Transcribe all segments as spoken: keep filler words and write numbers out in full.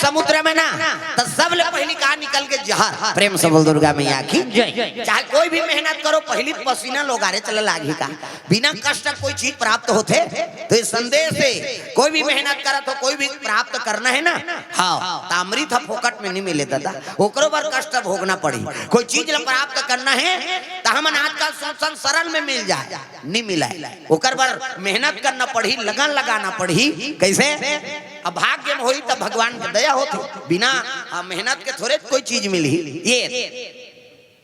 समुद्र में ना, त सबले पहिली का निकल के? जहर। प्रेम से बोल दुर्गा मैया की। जय। चाहे कोई भी मेहनत करो, पहिली पसीना लोगारे चले लागही का। बिना कष्ट कोई चीज प्राप्त होथे? तो ये संदेश हे, कोई भी मेहनत करत हो, कोई भी प्राप्त करना हे ना, हाँ, त अमृत ह फोकट में नहीं मिले दादा, ओकरो बर कष्ट भोगना पड़ही। कोई चीज ला प्राप्त करना हे, त हमन आजकल सोचन सरल में मिल जाए, नहीं मिले, ओकर बर मेहनत करना पड़ही, लगन लगाना पड़ही। कैसे? अब भाग्य में होही त भगवान के दया होथे, बिना, हाँ, मेहनत के थोरे कोई चीज मिलही। ये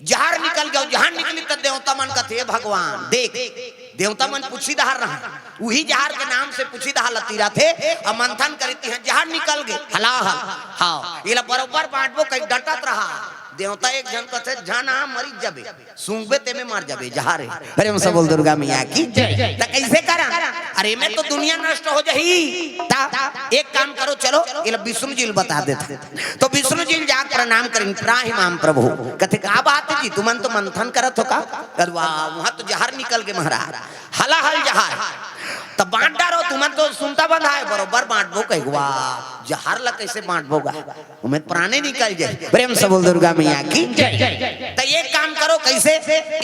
जहर निकल गयो, जहर निकली त देवता मन कथे, "हे भगवान, देख।" देवता मन पूछी डहर रहा, उही जहर के नाम से पूछी डहर लतीरा थे, अब मंथन करी, तिहां जहर निकल गे, हलाहल। हाँ, एला बरोबर बांटबो, कहीं डटत रहा। देवता एक झन कथे, "झन आ, मरी जबे, सूंघबे तेमे मर जबे, जहर हे।" प्रेम से बोल दुर्गा मैया की। जय। त कैसे करा? अरे, मैं तो दुनिया नष्ट हो जाही। त एक काम करो, चलो, एला विष्णु जी ल बता देता। तो विष्णु जी ल जाके प्रणाम करिन, "त्राहि माम प्रभु।" कथे, "का बात हे जी, तुमन तो मंथन करत हो का?" कथे, "वाह, वहां तो जहर निकल गे महाराज, हलाहल जहर।" "त बांट डारो, तुमन तो सुनता बंधा हे, बरोबर बांटबो कहे।" "वाह, जहर ला कैसे बांटबो गा, ओमे प्राणे निकल जाए।" प्रेम से बोल दुर्गा मैया की। जय। "त एक काम करो, कैसे?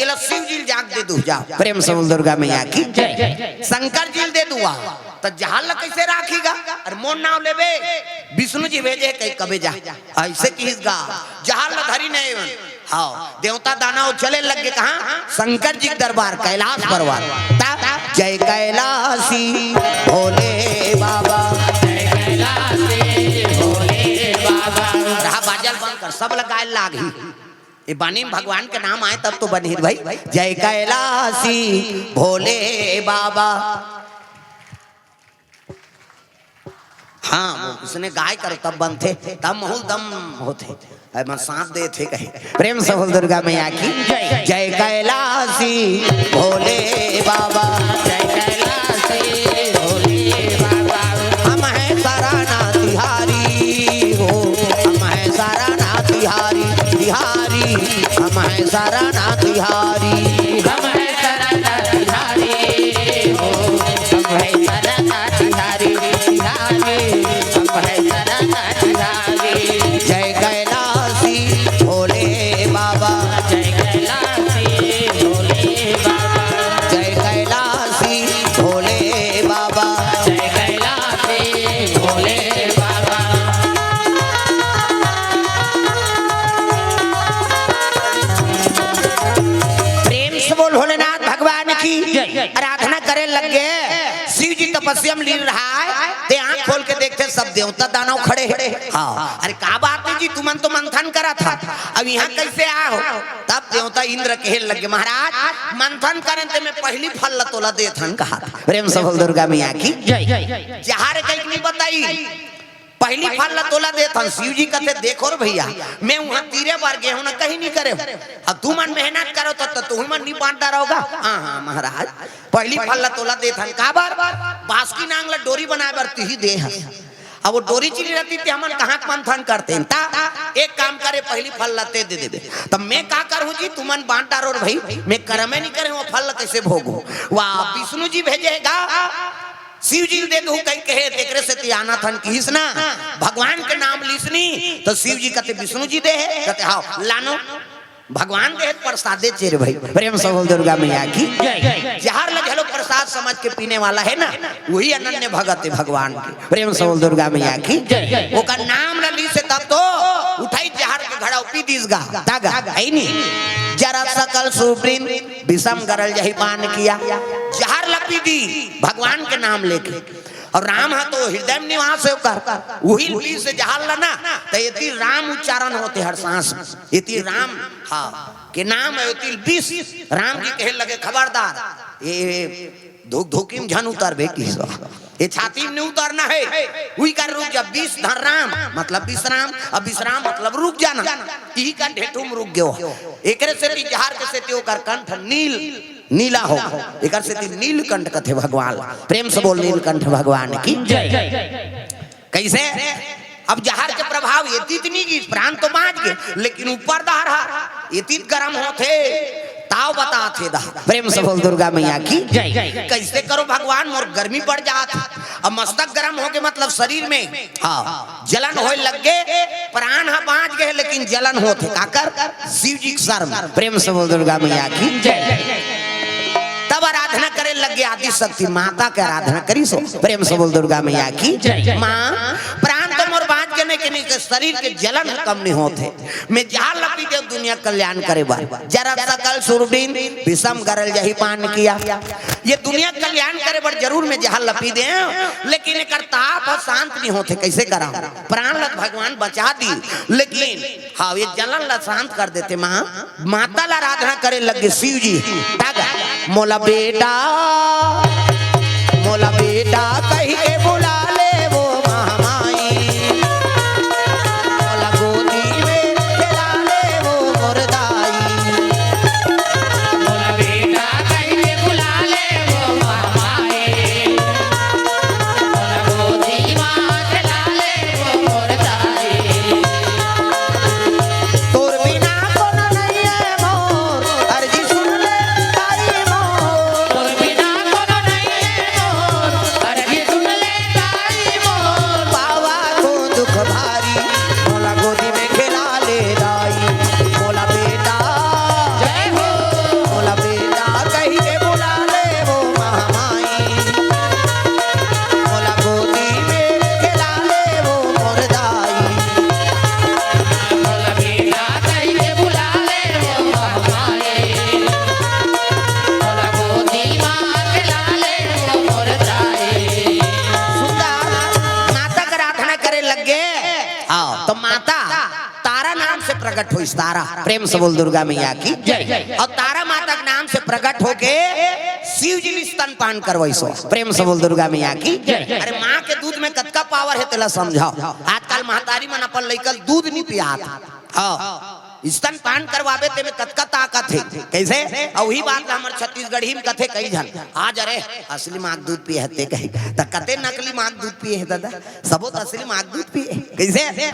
एला शिव जी ल जाके दे दू, जाओ।" प्रेम से बोल दुर्गा मैया की। जय। "शंकर जी ल दे दू।" "वाह, त जहर ला कैसे राखही गा? अरे मोर नाम लेबे, विष्णु जी भेजे कहि कबे जा।" ऐसे किहिस गा, जहर ला धरी नहीं। हाँ, देवता दानव चले लग गे कहाँ? शंकर जी के दरबार, कैलाश पर्वत। ता, "जय कैलाशी भोले बाबा।" जय कैलाशी भोले बाबा। रहा बाजा ल बंद कर, सब ला गाय लागही। ये बानी में भगवान के नाम आए तब तो बनही भाई। "जय कैलाशी भोले बाबा।" हाँ, वो उसने गाय कर तब बनथे, तब महूल दम होथे। अरे, मैं साथ दे थे कहे। प्रेम से बोल दुर्गा मैया की। जय। "जय कैलाशी भोले बाबा।" जय कैलाशी भोले बाबा। "हम हैं सराना तिहारी हो, हम हैं सराना तिहारी, तिहारी, हम हैं सराना तिहारी।" हम हैं सराना तिहारी हो, हम हैं सराना तिहारी, तिहारी, हम हैं सराना तिहारी। "जय कैलाशी भोले बाबा।" जय कैलाशी भोले बाबा। "जय कैलाशी भोले बाबा।" जय कैलाशी भोले बाबा। प्रेम से बोल भोलेनाथ भगवान की। जय। आराधना करे लग गे। शिव जी तपस्या में लीन रहा हे, ते आंख खोल के देखथे, सब देवता दानव खड़े हे। हाँ, "अरे का बात हे जी, तुमन तो मंथन करत हव, अब इहां कैसे आए हो?" तब देवता इंद्र कहे लग गे, "महाराज, मंथन करेन ते मैं पहिली फल ला तोला देथन," कहा। प्रेम से बोल दुर्गा मैया की। जय। जहर कहिके नहीं बताई, "पहिली फल ला तोला देथन।" शिव जी कथे, "देखो रे भैया, मैं उहां तीरे बर गे हंव ना, कहीं नहीं करे हंव। अब तुमन मेहनत करो त, त तुमन नहीं बांट डारव गा।" "हाँ, हाँ महाराज, पहिली फल ला तोला देथन।" "काबर?" "बासुकी नांग ला डोरी बनाए बर तिही दे हस। अब वो डोरी च नहीं रहती ते हमन कहाँ के मंथन करतेन? ता एक काम करे, पहिली फल ला ते दे देबे, त मैं का करहूं जी, तुमन बांट डारो रे भाई, मैं करमे नहीं करे हंव, फल ला कैसे भोगहूं?" "वाह, विष्णु जी भेजे हे गा।" शिव जी ल दे दू कहि कहे, तेकरे सेती आना थन किहिस ना, भगवान के नाम लिसनी, त शिव जी कथे, "विष्णु जी दे हे?" कथे, "हाव, लानो।" भगवान दे हे त प्रसादे चे रे भाई। प्रेम से बोल दुर्गा मैया की। जय। जहर ल घलो प्रसाद समझ के पीने वाला हे ना, वही अनन्य भगत हे भगवान के। प्रेम से बोल दुर्गा मैया की। जय। ओकर नाम ल लिस हे तब तो उठाइस जहर के घड़ा पी दिस गा, ता गा, हे नी? "जरा सकल सुवृन विषम गरल जहि पान किया।" जहर ल पी दी, भगवान के नाम लेके। अउ राम ह तो हृदय में निवास हे ओकर, उही बीच से जहर ल ना, त एती राम उच्चारण होथे हर सांस में। एती राम, हाँ, के नाम हे, एती विष। राम जी कहे लगे, "खबरदार, ये धुकधुकी में झन उतरबे किसो, ये छाती में नहीं उतरना हे।" उही कर रुक जा, विष धर राम, मतलब विश्राम, अब विश्राम मतलब रुक जाना। इही कर ढेठू में रुक गयो। एकरे सेती जहर के सेती ओकर कंठ नील नीला हो, एकर सेती नीलकंठ कथे भगवान। प्रेम से बोल नीलकंठ भगवान की। जय। कैसे? अब जहर के प्रभाव एती त नहीं गिस, प्राण तो बांच गे, लेकिन ऊपर डहर ह एती त गरम होथे, त ताव बतात हे दा। प्रेम से बोल दुर्गा मैया की जय। कैसे करो भगवान, मोर गर्मी बढ़ जात हे। अब मस्तक गरम होके मतलब शरीर में, हाँ, जलन होए लग गे, प्राण ह बाँच गे, लेकिन जलन होत हे। काकर? शिव जी के शर्म। प्रेम से बोल दुर्गा मैया की जय। तब आराधना करे लग गे आदि शक्ति, माता के आराधना करिस हो। प्रेम से बोल दुर्गा मैया की जय। माँ, प्राण तो मोर बाँच गे नहीं, लेकिन शरीर के जलन ह कम नहीं होत हे। मैं जहर ल पी देंव दुनिया कल्याण करे बर। जरा सकल सुरबीन विषम गरल जही पान किया। ये दुनिया कल्याण करे बर जरूर मैं जहर ल पी देंव, लेकिन एकर ताप ह शांत नहीं होत हे। कैसे करँव? प्राण ल भगवान बचा दिस, लेकिन हाँ, ये जलन ल शांत कर देते माँ। माता ल आराधना करे लग गे शिव जी। तागा, मोला बेटा, मोला बेटा कहि के बुला ले वो महामाई, मोला गोदी में खेला ले वो मोर दाई। मोला बेटा कहि के बुला ले वो महामाई, मोला गोदी में खेला ले वो मोर दाई। तोर बिना कोनो नइ हे मोर, अर्जी सुन ले ताई मोर। तोर बिना कोनो नइ हे मोर, अर्जी सुन ले ताई मोर। पावा को दुख भारी, मोला गोदी में खेला ले दाई। मोला बेटा, जय हो। मोला बेटा कहि के बुला ले वो महामाई। मोला गोदी में खेला ले वो मोर दाई। मोला बेटा कहि के बुला ले वो महामाई। मोला गोदी में खेला ले वो मोर दाई। सुंदर माता के आराधना करे लग गे। हाँ, तो माता तारा नाम से प्रकट होइस, तारा। प्रेम से बोल दुर्गा मैया की जय। अउ तारा माता के नाम से प्रकट होके शिव जी ल स्तनपान करवइस हो। प्रेम से बोल दुर्गा मैया की जय। अरे माँ के दूध में कतका power हे तेला समझव। आजकल महतारी मन अपन लइका ल दूध नइ पियात। हाँ, स्तनपान करवाबे तेमे कतका ताकत हे। कैसे? अउ उही बात ल हमर छत्तीसगढ़ी में कथे कई झन, "आज अरे असली माँ के दूध पिए हे ते कही, त कते नकली माँ के दूध पिए हे दादा?" सबो त असली माँ के दूध पिए। कैसे?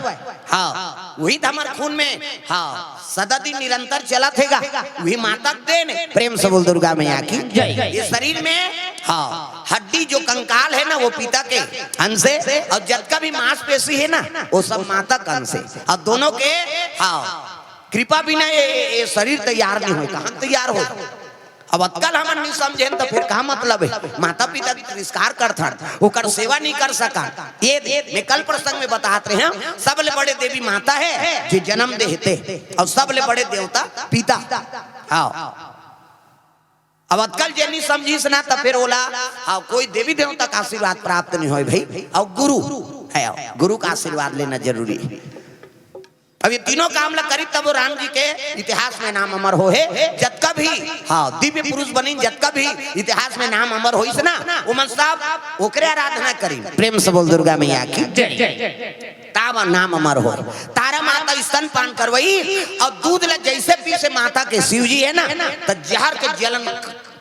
हाँ, उही त हमर खून में, हाँ, सदा दिन निरंतर चलत हे गा। उही माता के देन हे। प्रेम से बोल दुर्गा मैया की जय। ये शरीर में, हाँ, हड्डी जो कंकाल हे ना, वो पिता के अंश हे, अउ जतका भी मांसपेशी हे ना, वो सब माता के अंश हे। अउ दोनों के, हाँ, कृपा बिना ये, ये, ये शरीर तैयार नइ होय। कहाँ तैयार होय? अब अतका ल हमन नइ समझेन त फेर का मतलब हे? माता पिता के तिरस्कार करथन, ओकर सेवा नइ कर सकन। ये दे, मैं कल प्रसंग में बतात रहेंव, सबले बड़े देवी माता हे जे जनम दे हे ते, अउ सबले बड़े देवता पिता। हाँ, अब अतका ल जे नइ समझिस ना त फेर ओला, हाँ, कोई देवी देवता के आशीर्वाद प्राप्त नइ होय भई। अउ गुरु हे, गुरु के आशीर्वाद लेना जरूरी हे। अब ये तीनों काम ला करिस तब वो राम जी के इतिहास में नाम अमर होहे। जतका भी, हाँ, दिव्य पुरुष बनिन, जतका भी इतिहास में नाम अमर होइस ना, ओमन सब ओकरे आराधना करिन। प्रेम से बोल दुर्गा मैया की जय। तब नाम अमर होय। तारा माता स्तनपान करवइस अउ दूध ला जइसे पीस हे माता के शिव जी हे ना, त जहर के जलन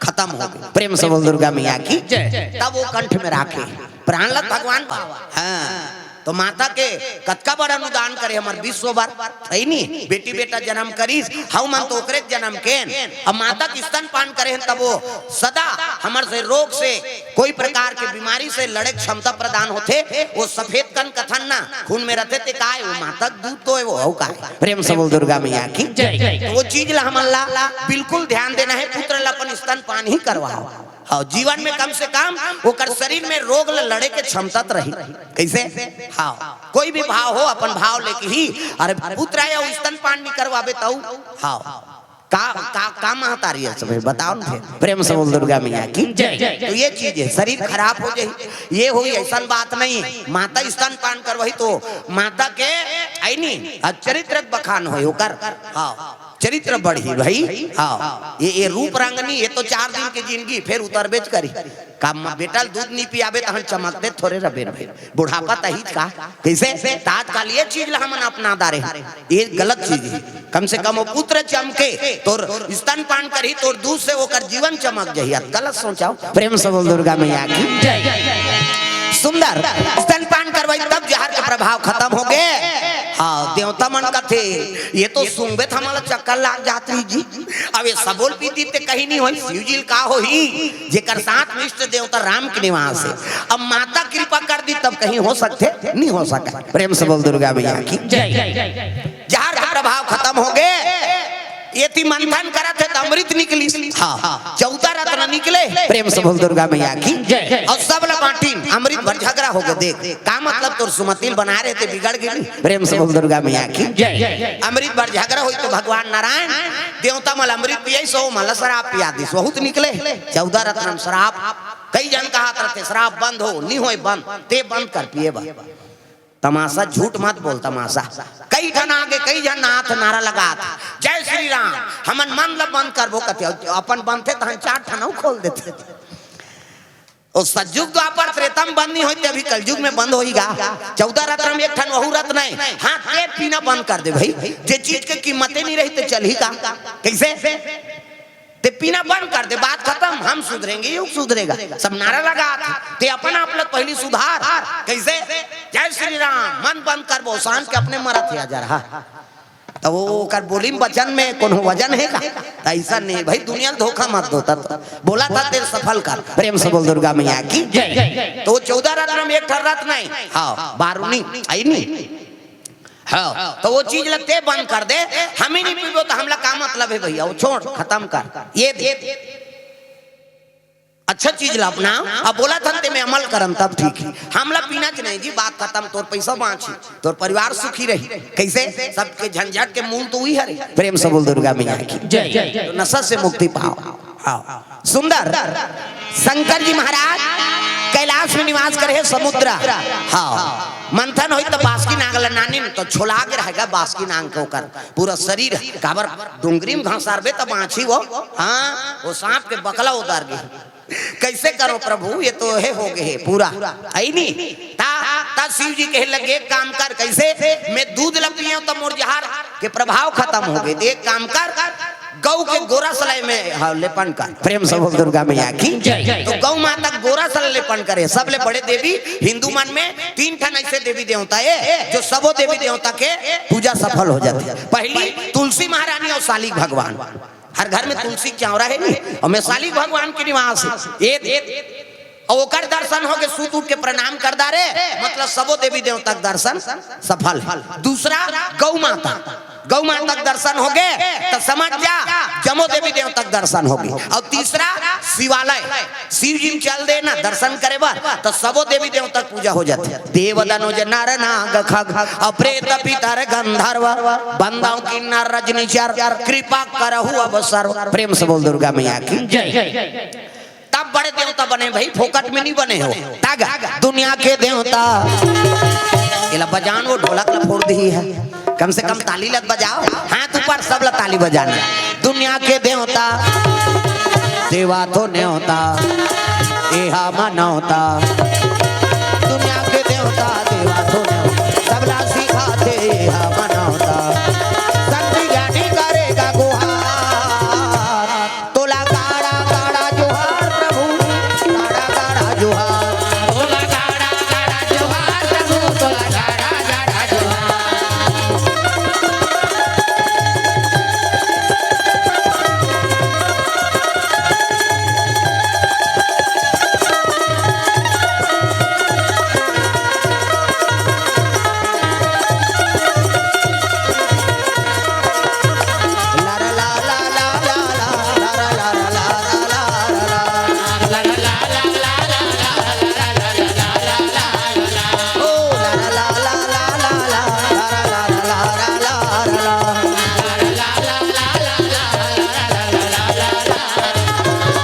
खतम हो गे। प्रेम से बोल दुर्गा मैया की जय। तब वो कंठ में राखे प्राण ल भगवान। हाँ, तो माता के कतका बड़ अनुदान करे हमर विश्व बर, हे नी? बेटी बेटा जनम करिस, हमन तो ओकरे जनम केन। अब माता के स्तनपान करे हन, तब वो सदा हमर से रोग से, कोई प्रकार के बीमारी से लड़े के क्षमता प्रदान होथे। वो सफेद कन कथन ना, खून में रथे ते काय, वो माता के दूध तो हे, वो हउ काय। प्रेम से बोल दुर्गा मैया की जय। तो वो चीज ला हमन ला बिल्कुल ध्यान देना हे, पुत्र ला अपन स्तनपान ही करवाव। हाँ, जीवन में कम से कम ओकर शरीर में रोग ल लड़े के क्षमता त रही। कैसे? हाँ, कोई भी भाव हो, अपन भाव लेके ही। अरे पुत्र हे, अउ स्तनपान नइ करवाबे तउ? हाँ, का, का, का महतारी हे सब, बताव ना फेर। प्रेम से बोल दुर्गा मैया की जय। तो ये चीज हे, शरीर खराब हो जाही, ये होही, अइसन बात नइ हे। माता स्तनपान करवही तो माता के, हे नी, अउ चरित्र के बखान होही ओकर। हाँ, चरित्र बढ़ही भई। हाँ, ये, ये रूप रंग नइ, ये तो चार दिन के जिनगी, फेर उतरबेच करही। का म-, बेटा ल दूध नइ पियाबे तहन चमकते थोरे रबे भई। बुढ़ापा त अहिच का? कैसे? त आजकल ये चीज ला हमन अपना डारे हन, ये गलत चीज हे। कम से कम वो पुत्र चमके, तोर स्तनपान करही, तोर दूध से ओकर जीवन चमक जाही। अतका ल सोचव। प्रेम से बोल दुर्गा मैया की जय। सुंदर स्तनपान करवइस तब जहर के प्रभाव खतम हो गे। हाँ, देवता मन कथे, "ये तो सुनबे त हमला चक्कर लाग जात रही जी। अब ये सबो ल पी दी ते कहीं नहीं होई, शिव जी ल का होही, जेकर साथ में इष्ट देवता राम के निवास है।" अब माता कृपा कर दी तब कहीं हो सकथे, नहीं हो सकय। प्रेम से बोल दुर्गा मैया की। जय। जहर का प्रभाव खतम हो गे। एती मंथन करत हे त अमृत निकलिस। हाँ, चौदह रत्न निकले। प्रेम से बोल दुर्गा मैया की। जय। अउ सब ला बांटिन, अमृत भर झगरा हो गे। देख, का मतलब, तोर सुमति ल बनाए रहे ते बिगड़ गे। प्रेम से बोल दुर्गा मैया की। जय। अमृत भर झगरा होई त भगवान नारायण देवता मन ल अमृत पियाइस, ओ मन ल शराब पिया दिस, वहू त निकले। चौदह रत्न म शराब। कई झन कहत रथे, "शराब बंद हो, नी होय बंद, ते बंद कर पिए बर।" तमाशा, झूठ मत बोल, तमाशा। कई ठन आगे, कई झन नाथ नारा लगात, "जय श्री राम, हमन मन ल बंद करबो," कथे, अपन बनथे तहन चार ठन अउ खोल देथे। ओ सतयुग द्वापर त्रेता म बंद नहीं होय ते अभी कलयुग में बंद होही गा। चौदह रत्न में एक ठन वहू रत्न हे। हाँ, ते पीना बंद कर दे भाई, जे चीज के कीमते नहीं रही ते चलही का? कैसे? ते पीना बंद कर दे, बात खतम, हम सुधरेंगे, युग सुधरेगा। सब नारा लगात, ते अपन आप ल पहिली सुधार। कैसे? "जय श्री राम, मन बंद करबो, शाम के अपने मरत हे आ जा रहा।" त ओ ओकर बोली म वचन में कोनो वजन हे का? त अइसन नहीं भाई, दुनिया ल धोखा मत दो। त बोलत हंव ते ल सफल कर। प्रेम से बोल दुर्गा मैया की। जय। त ओ चौदह रत्न में एक ठन रत्न हे। हाँ, बारूनी, अइनी। हाँ, त ओ चीज ल ते बंद कर दे, हम ही नहीं पीबो त हमला का मतलब हे भैया? ओ छोड़, खतम कर। ये दे। अच्छा चीज ला अपना, अब बोलत हंव ते में अमल करन तब ठीक हे। हमला पीना च नहीं जी, बात खतम, तोर पैसा बांची, तोर परिवार सुखी रही। कैसे? सबके झंझट के मूल तो उही हरे। प्रेम से बोल दुर्गा मैया की। जय। तो नशा से मुक्ति पाओ। हाँ। सुंदर शंकर जी महाराज कैलाश में निवास करे हे, समुद्र। हाँ। मंथन होई त बासुकी नाग ल नानिन त छोला गे रहेगा बासुकी नाग के ओकर पूरा शरीर। काबर डोंगरी में घसारबे त बांची वो। हाँ, वो सांप के बकला उतर गे। कैसे करो प्रभु, ये तो हे हो गे हे पूरा, अइनी। ता, ता शिव जी कहे लगे, "एक काम कर।" कैसे? "मैं दूध ल पियेंव त मोर जहर के प्रभाव खतम हो गे, त एक काम कर, गऊ के गोरस ल एमे, हाँ, लेपन कर।" प्रेम से बोल दुर्गा मैया की। जय। तो गऊ माता के गोरस ल लेपन करे। सबले बड़े देवी हिंदू मन में तीन ठन ऐसे देवी देवता हे, जो सबो देवी देवता के पूजा सफल हो जाथे। पहली तुलसी महारानी अउ सालिक भगवान। हर घर में तुलसी के चौरा हे नी, अउ में सालिक भगवान के निवास हे। ये, ये, अउ ओकर दर्शन हो गे, सूत उठ के प्रणाम कर डारे, मतलब सबो देवी देवता के दर्शन सफल हे। दूसरा, गौ माता, गौ माता के दर्शन हो गे, त समझ जा, जम्मो देवी देवता के दर्शन हो गे। अउ तीसरा, शिवालय, शिव जी में चल दे ना दर्शन करे बर, त सबो देवी देवता के पूजा हो जाथे। देव दनुज नर नाग खग, अउ प्रेत पितर गंधर्व, बंदव किन्नर रजनीचर, कृपा करहु अब सर्व। प्रेम से बोल दुर्गा मैया की। जय। तब बड़े देवता बने भाई, फोकट में नहीं बने हो। तग दुनिया के देवता, एला बजान, वो ढोलक ला फोड़ दिही हे। कम से कम ताली लग बजाओ, हाथ ऊपर, सब ला ताली बजाना। दुनिया के देवता, देवा तो नेवता, एहा मनौता। दुनिया के देवता, देवा तो नेवता, सबला सिखाथे एहा मनौता। संत ज्ञानी करेगा गुहार, तोला गाड़ा गाड़ा जोहार प्रभु, गाड़ा गाड़ा जोहार। तोला गाड़ा गाड़ा जोहार प्रभु, तोला गाड़ा गाड़ा जोहार।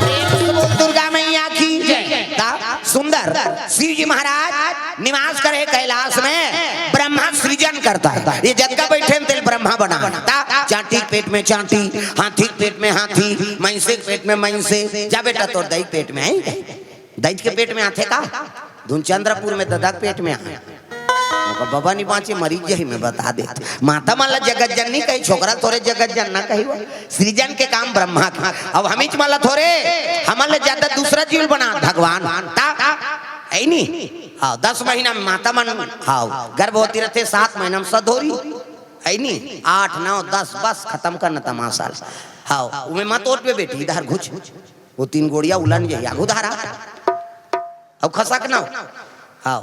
प्रेम से बोल दुर्गा मैया की। जय। ता सुंदर शिव जी महाराज निवास करे कैलाश में, ब्रह्मा सृजन करता है। ये जतका बैठे हैं, तेल ब्रह्मा बना। ता चांटी के पेट में चांटी, हाथी के पेट में हाथी, मइंसे के पेट में मइंसे। जा बेटा, तोर दई के पेट में हे, दई के पेट में आथे का? धुन चंद्रपुर में ददा के पेट में आए। ओकर बबा नहीं बांचे, मरीज यही में बता देथे। माता मन ला जगत जननी कही, छोकरा तोरे जगत जनना कही। वो सृजन के काम ब्रह्मा के। अब हमीच मन ला थोरे, हमन ले ज्यादा दूसरा जीव बना भगवान। ता, है नी? हाँ, दस महीना में माता मन, हाँ, गर्भवती रहथे, सात महीना में सधोरी। ऐ नी, आठ, नौ, दस, बस खतम करना तमाशा ल। हाँ, उमे मत ओटबे बेटी, इधर घुच। वो तीन गोड़िया उलन जाही, आगू धारा। अब खसक ना। हाँ,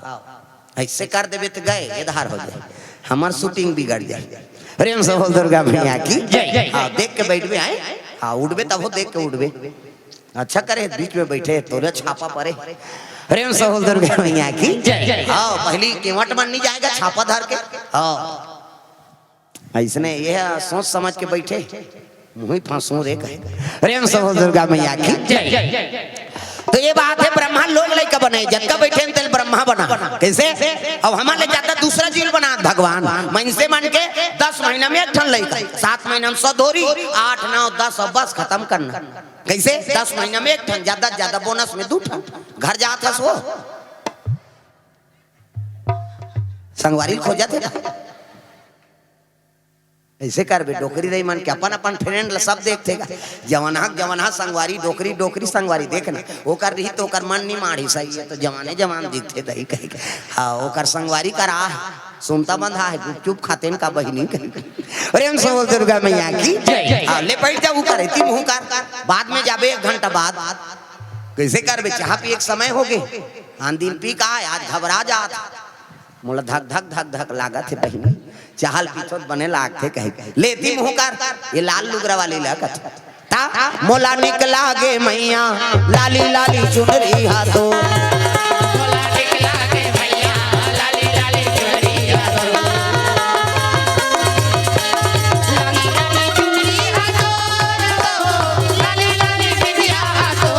ऐसे कर देबे त गए, ये धार हो जाए, हमर शूटिंग बिगड़ जाए। प्रेम से बोल दुर्गा मैया की। जय, जय। हाँ, देख के बैठबे, आए। हाँ, उठबे तब हो, देख के उठबे। अच्छा करे बीच में बैठे, तोरे छापा परे। प्रेम से बोल दुर्गा मैया की। जय, जय। हाँ, पहली केवट मन नहीं जाएगा छापा धर के। हाँ, ऐसने ये सोच समझ के बैठे, मुँह ही फांसू रे कहे। प्रेम से बोल दुर्गा मैया की। जय, जय। तो ये बात है, ब्रह्मा लोग लइका बने, जतका बैठे तेल ब्रह्मा बना। कैसे? अब हमारे ज्यादा दूसरा जीव बना भगवान। मनसे मन के दस महीना में एक ठन लइका, सात महीना में सौ धोरी, आठ, नौ, दस, अब बस खतम करना। कैसे? दस महीना में एक ठन, ज्यादा से ज्यादा बोनस में दू ठन। घर जात हस वो, संगवारी खोजत हे ना। ऐसे करबे, डोकरी रही मन के अपन अपन फ्रेंड ल सब देखथे गा। जवान हक जवान हा संगवारी, डोकरी डोकरी संगवारी, देखना। ओकर रही तो ओकर मन नहीं माढ़ी, सही है तो जवाने जवान दिखथे दही कही के। हाँ, ओकर संगवारी करा है, सुनता बंधा है, गुपचुप खातेन का बहिनी कही के। प्रेम से बोल दुर्गा मैया की। जय। हाँ, ले बैठ जा, ऊ कर, एती मुँह कर, बाद में जाबे एक घंटा बाद। कैसे करबे, चाह पिए के समय हो गे, आन दिन पी का है, आज घबरा जात। मोला धक धक धक धक लागत हे बहिनी, चाह ल पीथों त बने लागथे कहे। लेती मुँह कर, ये लाल लुगरा वाली ला कथे। ता मोला निक लागे मैया, लाली लाली चुनरी हा तो। मोला निक लागे मैया, लाली लाली बिंदिया तो। मोला निक लागे मैया, लाली लाली बिंदिया तो।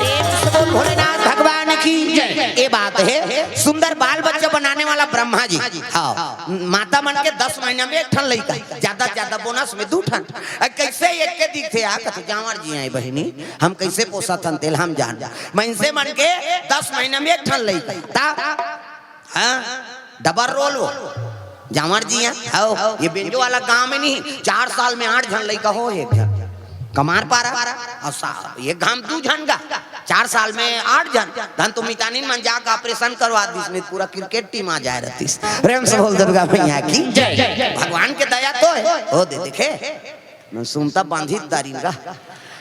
प्रेम से बोल भोलेनाथ भगवान की। जय। ये बात है, सुंदर बाल बच्चा बनाने वाला ब्रह्मा जी। हाँ, माता मन के दस महीना में एक ठन लइका, ज्यादा से ज्यादा बोनस में दू ठन। अ, कैसे एक के दिखथे आ, कथे जांवर जी आए बहिनी, हम कैसे पोसत हन तेल हम जान। मनसे मन के दस महीना में एक ठन लइका। ता हाँ, डबल रोल वो। जांवर जी हैं, हव, ये बेंजो वाला गांव में नहीं, चार साल में आठ झन लइका हो, एक झन कमार पारा, और सा-, ये गांव दू झन गा, चार साल में आठ झन, धन तो मितानिन मन जाके ऑपरेशन करवा दिस, नहीं पूरा क्रिकेट टीम आ जाए रहतीस। प्रेम से बोल दुर्गा मैया की। जय। भगवान के दया तो है, ओ दे देखे, मैं सुनता बांधी दारी गा।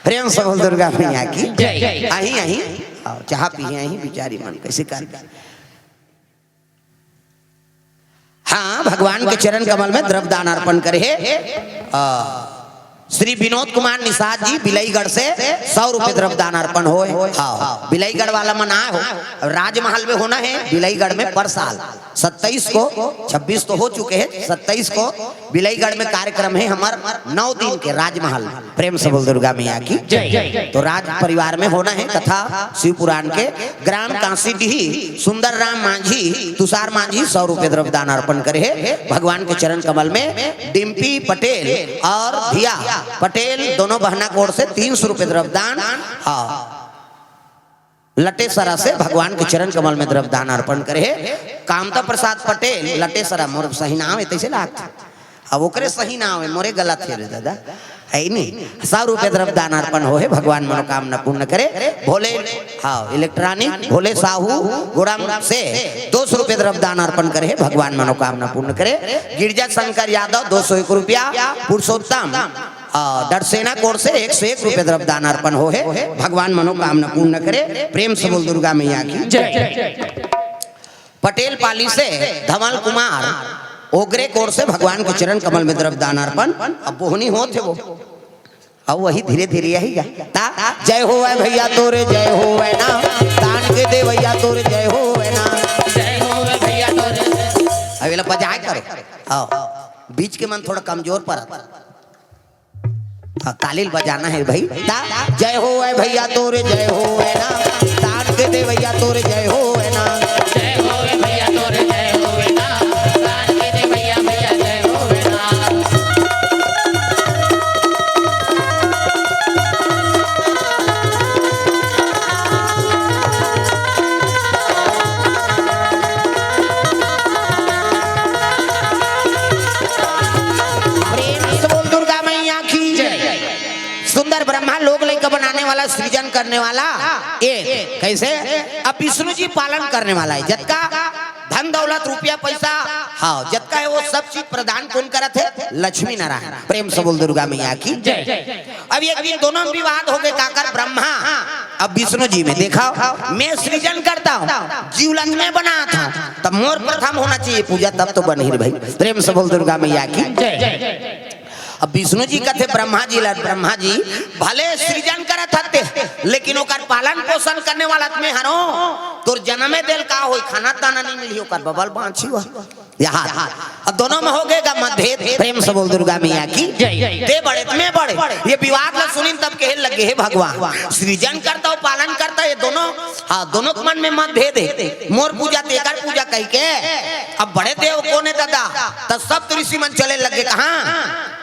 प्रेम से बोल दुर्गा मैया की। जय। अहीं, अहीं, आओ, चाह पिए, अहीं बिचारी मन कैसे कर। हाँ, भगवान के चरण कमल में द्रव्य दान अर्पण करे हे। आ, श्री विनोद कुमार निषाद जी बिलईगढ़ से सौ रुपये द्रव्य दान अर्पण होए। हाँ, बिलईगढ़ वाला मन आए हो, राजमहल में होना है बिलईगढ़ में पर साल सत्ताईस को, छब्बीस तो हो चुके हैं, सत्ताईस को बिलईगढ़ में कार्यक्रम है हमर नौ दिन के राजमहल। प्रेम से बोल दुर्गा मैया की। जय। तो राज परिवार में होना है कथा शिव पुराण के। ग्राम कांसीडीह, सुंदर राम मांझी, तुषार मांझी सौ रुपये द्रव्य दान अर्पण करे हे भगवान के चरण कमल में। डिम्पी पटेल और धिया पटेल दोनों बहना कोर से तीन सौ रुपये द्रव्य दान। हाँ, लटेसरा से भगवान के चरण कमल में द्रव्य दान अर्पण करे हे कामता प्रसाद पटेल, लटेसरा, मोर सही नाम है, तैसे लागत। अब ओकरे सही नाम है, मोरे गलत है रे दादा, है ही नहीं। सौ रुपये द्रव्य दान अर्पण हो हे, भगवान मनोकामना पूर्ण करे। भोले, हाँ, इलेक्ट्रॉनिक भोले साहू गुड़म से दो सौ रुपये द्रव्य दान अर्पण करे हे, भगवान मनोकामना पूर्ण करे। गिरजा शंकर यादव दो सौ एक रुपया, पुरुषोत्तम आ, डरसेना कोर से एक सौ एक रुपये द्रव्य दान अर्पण हो हे, भगवान मनोकामना पूर्ण करे। प्रेम से बोल दुर्गा मैया की। जय। पटेल पाली से धवल कुमार ओगरे कोर से भगवान के चरण कमल में द्रव्य दान अर्पण। अब बोहनी होत हे वो, अब वही धीरे धीरे यही गा। ता जय होवै भैया तोरे जय होवै ना, दान के दे भैया तोरे जय होवै ना। जय होवै भैया तोरे। अब एला बजाए करो। आओ, बीच के मन थोड़ा कमजोर परत। हाँ, ताली ल बजाना है भाई। ता जय होवै भैया तोरे जय होवै ना, भैया तोर जय होवे ना। जय होवे भैया तोर जय होवे ना। दान के दे भैया, भैया जय होवे ना। प्रेम से बोल दुर्गा मैया की जय। सुंदर ब्रह्मा लोग लइका बनाने वाला, सृजन करने वाला। ये कैसे? अब विष्णु जी पालन करने वाला है। जतका धन दौलत रुपया पैसा, हाँ, जतका है वो सब चीज प्रदान कौन करत है? लक्ष्मी नारायण। प्रेम से बोल दुर्गा मैया की जय। अब एक दिन दोनों में विवाद हो गए, काकर? ब्रह्मा अब विष्णु जी में। देखा, मैं सृजन करता हूँ, जीवलंग में बनाता हूँ, तब मोर प्रथम होना चाहिए पूजा, तब तो बनही रे भाई। प्रेम से बोल दुर्गा मैया की जय। अब विष्णु जी कथे ब्रह्मा जी ला, ब्रह्मा जी भले सृजन करत हते, लेकिन ओकर पालन पोषण करने वाला त मैं हरों। तोर जनमे देल का होई, खाना ताना नहीं मिली, ओकर बबल बांची हुआ। यहाँ अब दोनों में हो गएगा मतभेद। प्रेम से बोल दुर्गा मैया की जय। ते बड़े, मैं बड़े, ये विवाद ला सुनिन तब कहे लगे, हे भगवान, सृजन करता हो, पालन करता, ये दोनों, हाँ, दोनों के मन में मतभेद है। मोर पूजा, तेकर पूजा कही के। अब बड़े देव कौन है दादा? तब सब ऋषि मन चले लगे कहाँ?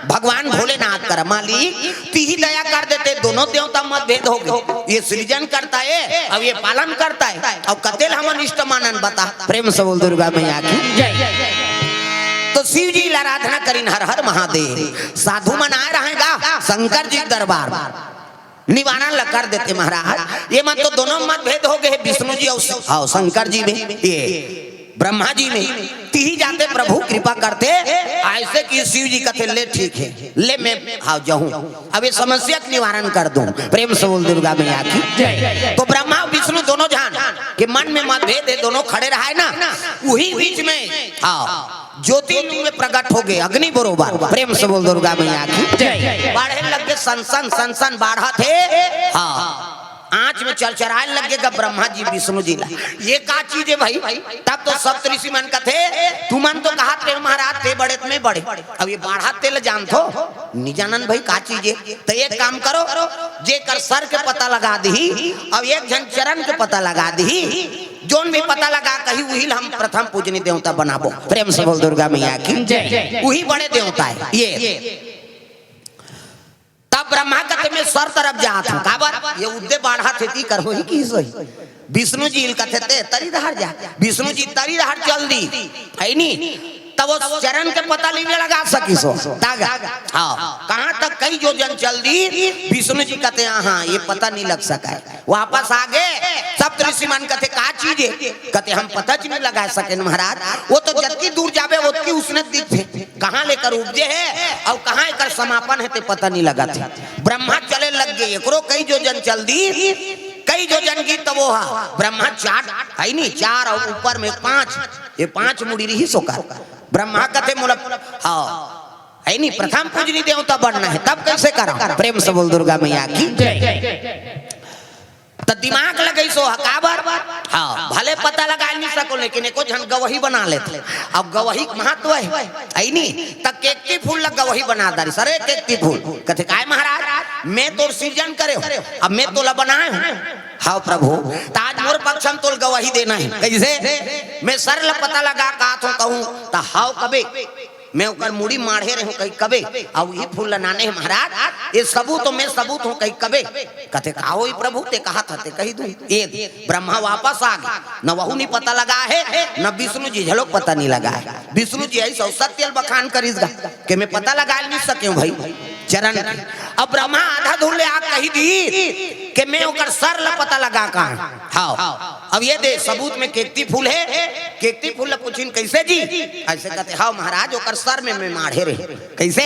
भगवान भोलेनाथ कर, मालिक तिही दया कर देते, दोनों देवता मतभेद हो गए। ये सृजन करता है, अब ये पालन करता है, अब कतेल हमन इष्ट मानन बता। प्रेम से बोल दुर्गा मैया की जय। तो शिव जी ला आराधना करिन, हर हर महादेव। साधु मन आए रहेगा, शंकर जी के दरबार निवारण ला कर देते महाराज। ये मन तो दोनों मतभेद हो गए, विष्णु जी और हाँ, शंकर जी में, ये ब्रह्मा जी में। तिही जाते प्रभु कृपा करते, ऐसे कि शिव जी कथे, ले ठीक है, ले मैं हाँ जाऊं, अब ये समस्या का निवारण कर दूं। प्रेम से बोल दुर्गा मैया की जय। तो ब्रह्मा विष्णु दोनों जान के मन में मतभेद है, दोनों खड़े रहा है ना, वही बीच में हाँ ज्योति में प्रकट हो गए अग्नि बरोबर। प्रेम से बोल दुर्गा मैया की जय। बाढ़े लग गए, सन सन सन सन बाढ़त हे। हाँ, आंच में चरचराए लग गए ब्रह्मा जी विष्णु जी ला। ये का चीज है भाई? तब तो सप्त ऋषि मन कथे, तुमन तो कहा थे महाराज, ते बड़े त मैं बड़े, अब ये बाढ़त हे ला जानथो? नी जानन भाई का चीज है। तो एक काम करो, जेकर सर के पता लगा दही, अब एक झन चरण के पता लगा दही, जोन भी पता लगा कही, उही ला हम प्रथम पूजनी देवता बनाबो। प्रेम से बोल दुर्गा मैया की जय। उही बड़े देवता है ये। तब ब्रह्मा कथे, मैं सर तरफ जात हूँ। काबर? ये उद्दे बाढ़त हे, ती कर होही कि सोही। विष्णु जी ल कथे, ते तरी डहर जा। विष्णु जी तरी डहर चल दी, है नी? तब वो चरण के पता नहीं लगा सकिस हो। तागा, हाँ, कहाँ तक कई योजन चल दी? विष्णु जी कथे, हाँ, ये पता नहीं लग सका है। वापस आ गए, सप्त ऋषि मन कथे, का चीज है? कथे, हम पता च नहीं लगा सकेन महाराज, वो तो जतकी दूर जाबे, ओतकी उसने दिखथे। कहाँ ले एकर उपजे हे अउ कहाँ एकर समापन हे, ते पता नहीं लगत हे। ब्रह्मा चले लग गए, एकरो कई योजन चल दी, कई योजन गिस तब वो हा ब्रह्मा चार, है नी, चार अउ ऊपर में पांच, ये पांच मुड़ी रहिस ओकर। ब्रह्मा कथे, मोला, हाँ, है नी, प्रथम पूजनी देवता बनना हे, तब कैसे करा? प्रेम से बोल दुर्गा मैया की जय। त दिमाग लगइस ओ ह, काबर? हाँ, भले पता लगा नहीं सको, लेकिन एको झन गवही बना लेथे। अब गवही के महत्व हे, है नी? त केकती फूल ला गवही बना डारिस। अरे केकती फूल, कथे, "काय महाराज, मैं तोर सिरजन करे हों, अब मैं तोला बनाए हों।" "हाँ प्रभु।" "त आज मोर पक्ष म तोला गवही देना हे।" "कइसे?" "मैं सर ला पता लगा का तो कहूँ, त हाँ कबे?" "मैं ओकर मुड़ी माढ़े रहेंव कहि कबे, अउ इही फूल ल नाने हे महाराज, ये सबूत, मैं सबूत हों कहि कबे।" कथे, "का होई प्रभु, ते कहत हस ते कहि दूँ।" ए ब्रह्मा वापस आ गे, न वहू नहीं पता लगा हे, न विष्णु जी घलो पता नहीं लगा हे। विष्णु जी अइस अउ सत्य ल बखान करिस गा, के मैं पता लगा नहीं सकेंव भाई चरण के। अब ब्रह्मा आधा धुन ले आ कहि दी के मैं ओकर सर ल पता लगा का। हाँ, अब ये दे सबूत में केकती फूल हे, केकती फूल ल पूछिन, "कइसे जी?" अइसे कथे, "हाँ महाराज, ओकर सर में मैं माढ़े रहेंव।" कइसे?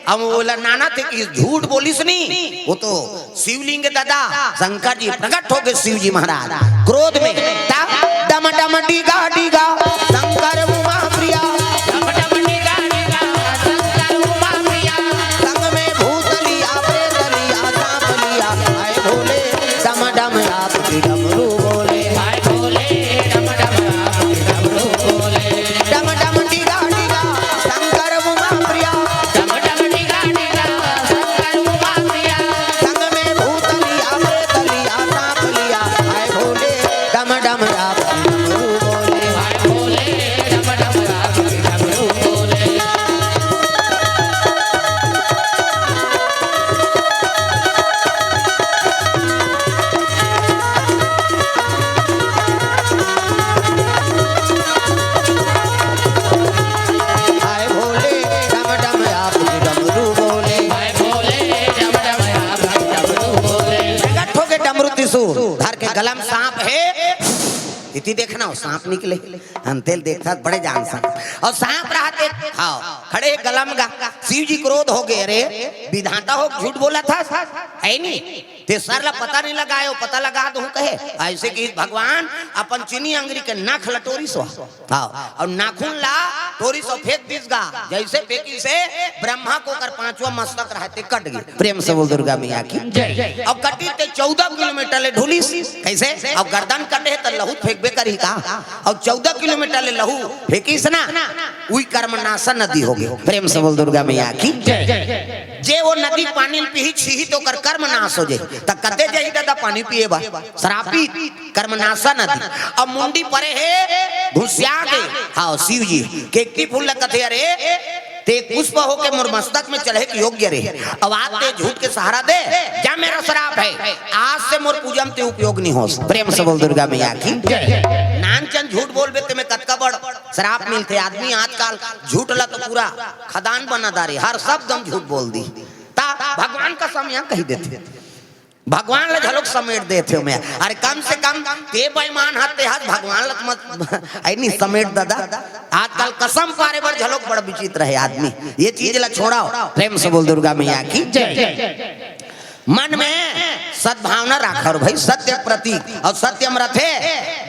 अब ओला नानथे कि झूठ बोलिस नी, वो तो शिवलिंग दादा शंकर जी प्रकट हो गे, शिव जी महाराज क्रोध में, ता डम डम डीगा डीगा शंकर उमा प्रिया, डम डम डीगा डीगा शंकर उमा प्रिया, संग में भूत लिया, प्रेत लिया, सांप लिया, हाय भोले, डम डम आप डमरू बोले, हाय भोले, डम डम आप डमरू बोले। डम डम डिगा डिगा शंकर उमा प्रिया। डम डम डिगा डिगा शंकर उमा प्रिया। संग में भूत लिया, प्रेत लिया, सांप लिया, हाय भोले, धर के गलम सांप हे, इति देखना हो, सांप निकले। हम तेल देखता बड़े जान सांप। अउ सांप रहते, हाँ, खड़े गलम गा। शिव जी क्रोध हो गए, "अरे, विधाता हो, झूठ बोला था, है नी? ते सर ला पता नहीं लगायो, पता लगा दो," कहे। ऐसे कि भगवान अपन चीनी अंगरी के नख ल टोरिस हो। हाँ, अउ नाखून ला टोरिस अउ फेंक दिस गा। जैसे फेंकिस हे, ब्रह्मा के ओकर पांचवा मस्तक रहते कट गे। प्रेम से बोल दुर्गा मैया की। जय। अउ कटिस ते चौदह किलोमीटर ले ढुलिस। कैसे? अउ गर्दन कटे हे त लहू फेंकबे करही का? अउ चौदह किलोमीटर ले लहू फेंकिस ना, उही कर्मनाशा नदी हो गे। प्रेम से बोल दुर्गा मैया की। जय। जे वो नदी के पानी ल पीही छीही त ओकर कर्मनाश हो जाही। त कते जाही दादा पानी पिए बर? श्रापित। कर्मनाशा नदी। अब मुंडी परे हे, घुसिया गे। हाँ, शिव जी। केकती फूल ल कथे, "अरे, ते पुष्प होके मोर मस्तक में चढ़े के योग्य रहे। अब आज ते झूठ के सहारा दे, जा मेरा श्राप है, आज से मोर पूजा में ते उपयोग नहीं होस।" प्रेम से बोल दुर्गा मैया की। नानचन झूठ बोलबे ते में कतका बड़ श्राप मिलथे। आदमी आजकल झूठ ला तो पूरा खदान बना डारे, हर शब्द म झूठ बोल दी। त भगवान कसम यहाँ कहि देथे। भगवान ला घलोक समेट देथे ओमे। अरे कम से कम ते बेईमान हस ते हस, भगवान ला तो मत, ऐ नी समेट दादा। आजकल कसम पारे बर घलोक बड़ विचित्र हे आदमी। ये चीज ला छोड़ाओ। प्रेम से बोल दुर्गा मैया की। जय। मन में सद्भावना राखा और भाई सत्य प्रतीक और सत्यम रथे।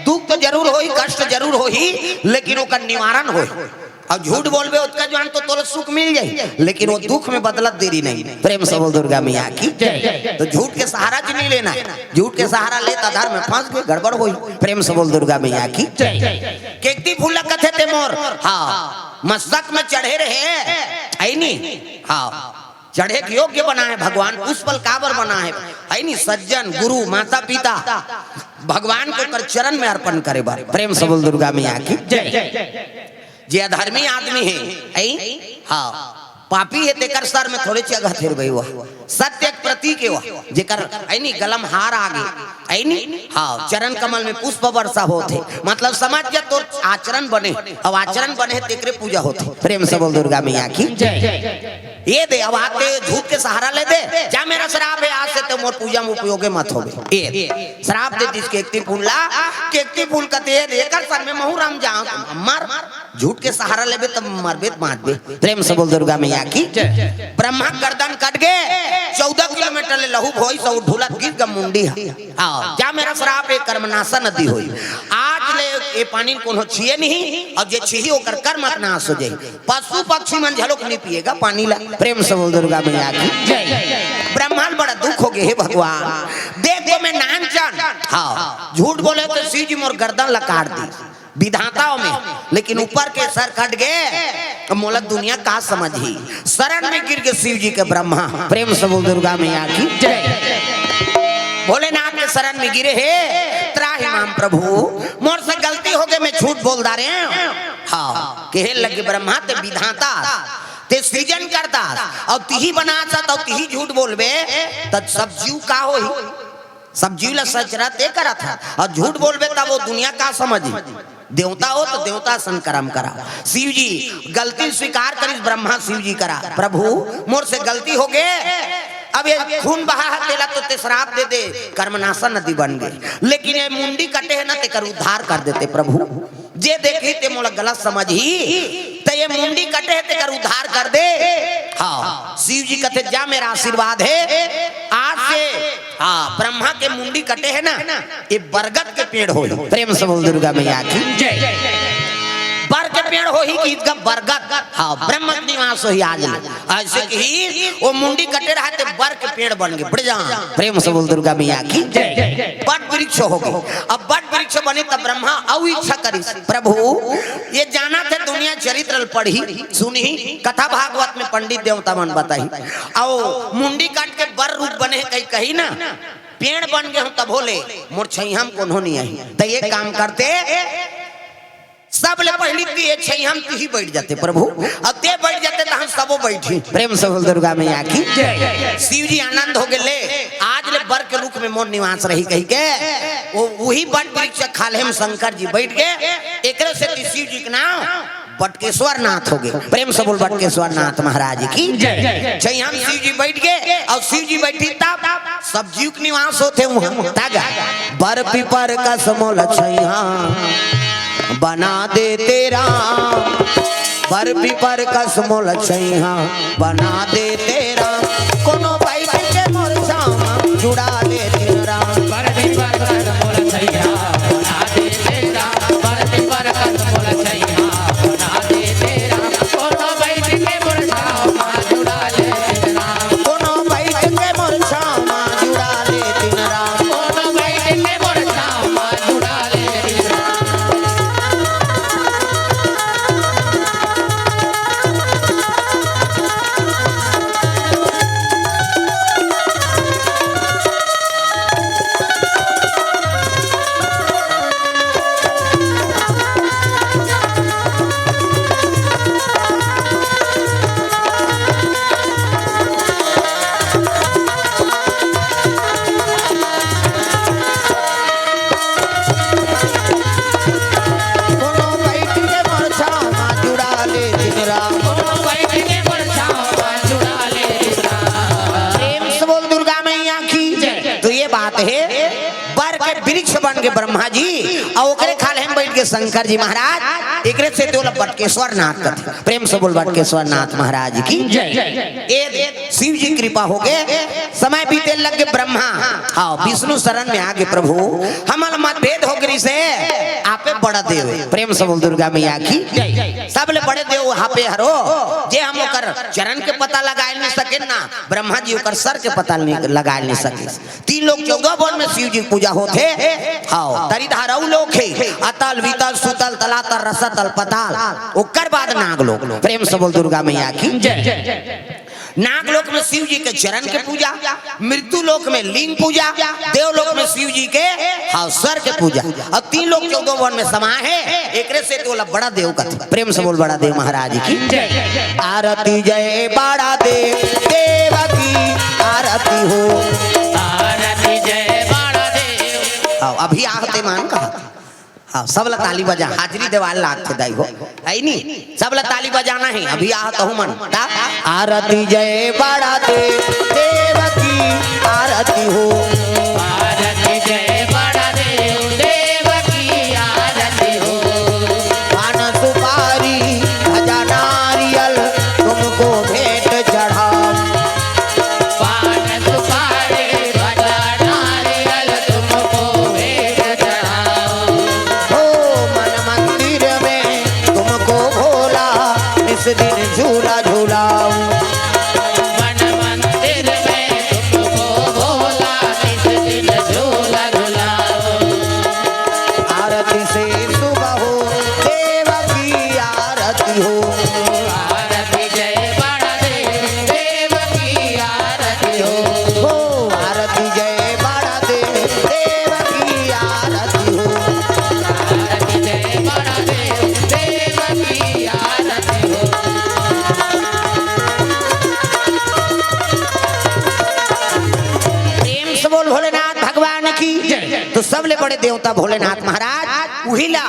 दुख तो जरूर होही, कष्ट जरूर होही, लेकिन ओकर निवारण होही। अउ झूठ बोलबे ओतका जुवार तो तोला सुख मिल जाही, लेकिन वो दुख में बदलत देरी नहीं। प्रेम से बोल दुर्गा मैया की। जय। त झूठ के सहारा च नहीं लेना हे। झूठ के सहारा ले त धर्म में फंस गे, गड़बड़ होही। प्रेम से बोल दुर्गा मैया की। जय। केकती फूल ल कथे ते मोर, हाँ, मस्तक में चढ़े रहे, ऐ नी, हाँ, चढ़े के योग्य बनाए भगवान, पुष्प ल काबर बनाए, ऐ नी, सज्जन, गुरु, माता पिता, भगवान के ओकर चरण में अर्पण करे बर। प्रेम से बोल दुर्गा मैया की। जय। जे अधर्मी आदमी हे, ऐ, हाँ, पापी हे, तेकर सर में थोड़े चघत हे रे भई, वो सत्य के प्रतीक हे वो, जेकर, ऐ नी, गलम हार आ गे, ऐ नी, हाँ, चरण कमल में पुष्प वर्षा होत हे, मतलब समझ जा तोर आचरण बने, अब आचरण बने हे तेकरे पूजा होत हे। प्रेम से बोल दुर्गा मैया की। जय। ये दे, अब आज ते झूठ के सहारा ले दे, जा मेरा श्राप हे, आज से ते मोर पूजा में उपयोगे मत होबे। ये श्राप दे दिस केकती फूल ला, केकती फूल कथे, "ये दे, एकर सर में महू रम जाऊं, मर।" झूठ के सहारा लेबे तब मरबे त बांचबे। प्रेम से बोल दुर्गा मैया की। जय। ब्रह्मा गर्दन कट गे, चौदह किलोमीटर ले लहू होइस अउ ढुलत गिर गा मुंडी ह। हाँ, जा मेरा श्राप हे, कर्मनाशा नदी होही। आज ले ये पानी ल कोनो छीये नहीं, अउ जे छीही ओकर कर्म नाश हो जाही। पशु पक्षी मन घलोक नहीं पिएगा पानी ला। प्रेम से बोल दुर्गा मैया की। जय। ब्रह्मा ल बड़ा दुख हो गे, हे भगवान, देख तो मैं नानचन, हाँ, झूठ बोले तो शिव जी मोर गर्दन ला काट दी, विधाता हो मैं, लेकिन ऊपर के सर कट गे, अब मोला दुनिया का समझही? शरण में गिर गे शिव जी के ब्रह्मा। प्रेम से बोल दुर्गा मैया की। जय। भोलेनाथ के शरण में गिरे हे, "त्राहि माम प्रभु, मोर से गलती हो गे, मैं झूठ बोल डारे हंव।" हाँ, कहे लगे, "ब्रह्मा ते विधाता, ते सृजन करता, अउ तिही बनाता, अउ तिही झूठ बोलबे, त सब जीव का होही? सब जीव ला सचरा ते करत हस, अउ झूठ बोलबे, तब वो दुनिया का समझही?" देवता हो त देवता सन करम करा। शिव जी गलती स्वीकार करिस ब्रह्मा शिव जी करा, "प्रभु, मोर से गलती हो गे, अब ये खून बहा हे, तेला तो ते श्राप दे दे, कर्मनाशा नदी बन गे, लेकिन ये मुंडी कटे हे ना, तेकर उद्धार कर देते प्रभु, जे देखही ते मोला गलत समझही, त ये मुंडी कटे हे, तेकर उद्धार कर दे।" हाँ, शिव जी कथे, "जा, मेरा आशीर्वाद हे, आज से, हाँ, ब्रह्मा के मुंडी कटे हे ना, ये बरगद के पेड़ होही।" प्रेम से बोल दुर्गा मैया की। जय। बर के पेड़ होही कि इतका बरगद, हाँ, ब्रह्म के निवास होही आज ले। ऐसे कि वो मुंडी कटे रहा ते बर के पेड़ बन गे, बड़ जा। प्रेम से बोल दुर्गा मैया की। जय। बट वृक्ष हो गे। अब बट वृक्ष बने तब ब्रह्मा अउ इच्छा करिस, "प्रभु, ये जाना थे दुनिया चरित्र ल पढ़ही, सुनही, कथा भागवत में पंडित देवता मन बताही, अउ मुंडी काट के बर रूप बने हे कही, कही ना, पेड़ बन गे हंव तभो ले मोर छइहां म कोनो नहीं आही, त एक काम करते, सब ले पहिली ते छइहां म तिही बइठ जाते प्रभु, अउ ते बइठ जाते त हम सबो बइठही।" प्रेम से बोल दुर्गा मैया की। जय। शिव जी आनंद हो गे, "ले, आज ले बर के रूख में मोर निवास रही," कही के वो, उही बट वृक्ष खाल्हे म शंकर जी बइठ गे। एकरे सेती शिव जी के नाम बटकेश्वर नाथ हो गे। प्रेम से बोल बटकेश्वर नाथ महाराज की जय। जय। हम शिव जी बैठ गे अउ शिव जी बैठी तब सब जीव के निवास होथे उहाँ। तागा बर पीपर कस मोल छैहा बना देते राम, बर पीपर कस मोल छैहा बना देते राम, कोनो बैठ के मोर छाँव म जुड़ा लेतिन राम। बर पीपर कस मोल छैहा बना देते राम, बर पीपर कस मोल छैहा बना देते राम, कोनो बैठ के मोर छाँव म जुड़ा लेतिन राम, कोनो बैठ के मोर छाँव म जुड़ा लेतिन राम, कोनो बैठ के मोर छाँव म जुड़ा लेतिन राम। कोनो बैठ के मोर छाँव म जुड़ा लेतिन राम। कोनो बैठ के मोर छाँव म जुड़ा लेतिन राम। प्रेम से बोल दुर्गा मैया की जय। तो ये बात हे, बर के वृक्ष बन के ब्रह्मा जी अउ ओकरे खाल्हे म बैठ के शंकर जी महाराज, एकरे सेती ओला बटकेश्वर नाथ कथे। प्रेम से बोल बटकेश्वर नाथ महाराज की जय। ए शिव जी कृपा हो गे, समय बीते लग गे ब्रह्मा, हाँ, विष्णु शरण में आ गे, प्रभु, हमन मतभेद हो गे रिहिसे, आपे बड़ा देव। प्रेम से बोल दुर्गा मैया की जय। सबले बड़े देव आपे हरो, जे हम ओकर चरण के पता लगाए नहीं सकेन ना, ब्रह्मा जी ओकर सर के पता नहीं, लगाए नहीं सके। तीन लोक चौदह भुवन में शिव जी के पूजा होथे। हाँ, तरी धारऊ लोक हे, अतल, वितल, सुतल, तलातल, रसातल, पताल, ओकर बाद नाग लोक। प्रेम से बोल दुर्गा मैया की जय। नाग लोक में शिव जी के चरण के पूजा, मृत्यु लोक में लिंग पूजा, देव लोक में शिव जी के, हाँ, सर के पूजा। अउ तीन लोक चौदह भुवन में समाय हे, एकरे सेती ओला बड़ा देव कथे। प्रेम से बोल बड़ा देव महाराज की जय। आरती जय बड़ा देव, देव की आरती हो। आरती जय बड़ा देव। हाँ, अभी आहते मान कहा। हाँ, सब ला ताली बजा, हाजिरी देवाल लागथे दाई हो, है नी? सब ला ताली बजाना हे, अभी आहत हो मन। ता आरती जय बड़ा देव, देव की आरती हो। आरती जय बड़ा देव, देव की आरती हो। पान सुपारी, गजा नारियल, तुमको भेंट चढ़ाओ। पान सुपारी, गजा नारियल, तुमको भेंट चढ़ाओ। हो मन मंदिर में तुमको भोला, इस दिन झूला झुलाओ। मन मंदिर में तुमको भोला, इस दिन झूला झुलाओ। आरती से सुबह हो, देव की आरती हो। आरती जय बड़ा देव, देव की आरती हो। हो, आरती जय बड़ा देव, देव की आरती हो। आरती जय बड़ा देव, देव की आरती हो। प्रेम से बोल भोलेनाथ भगवान की जय। तो सबले बड़े देवता भोलेनाथ महाराज, उही ला,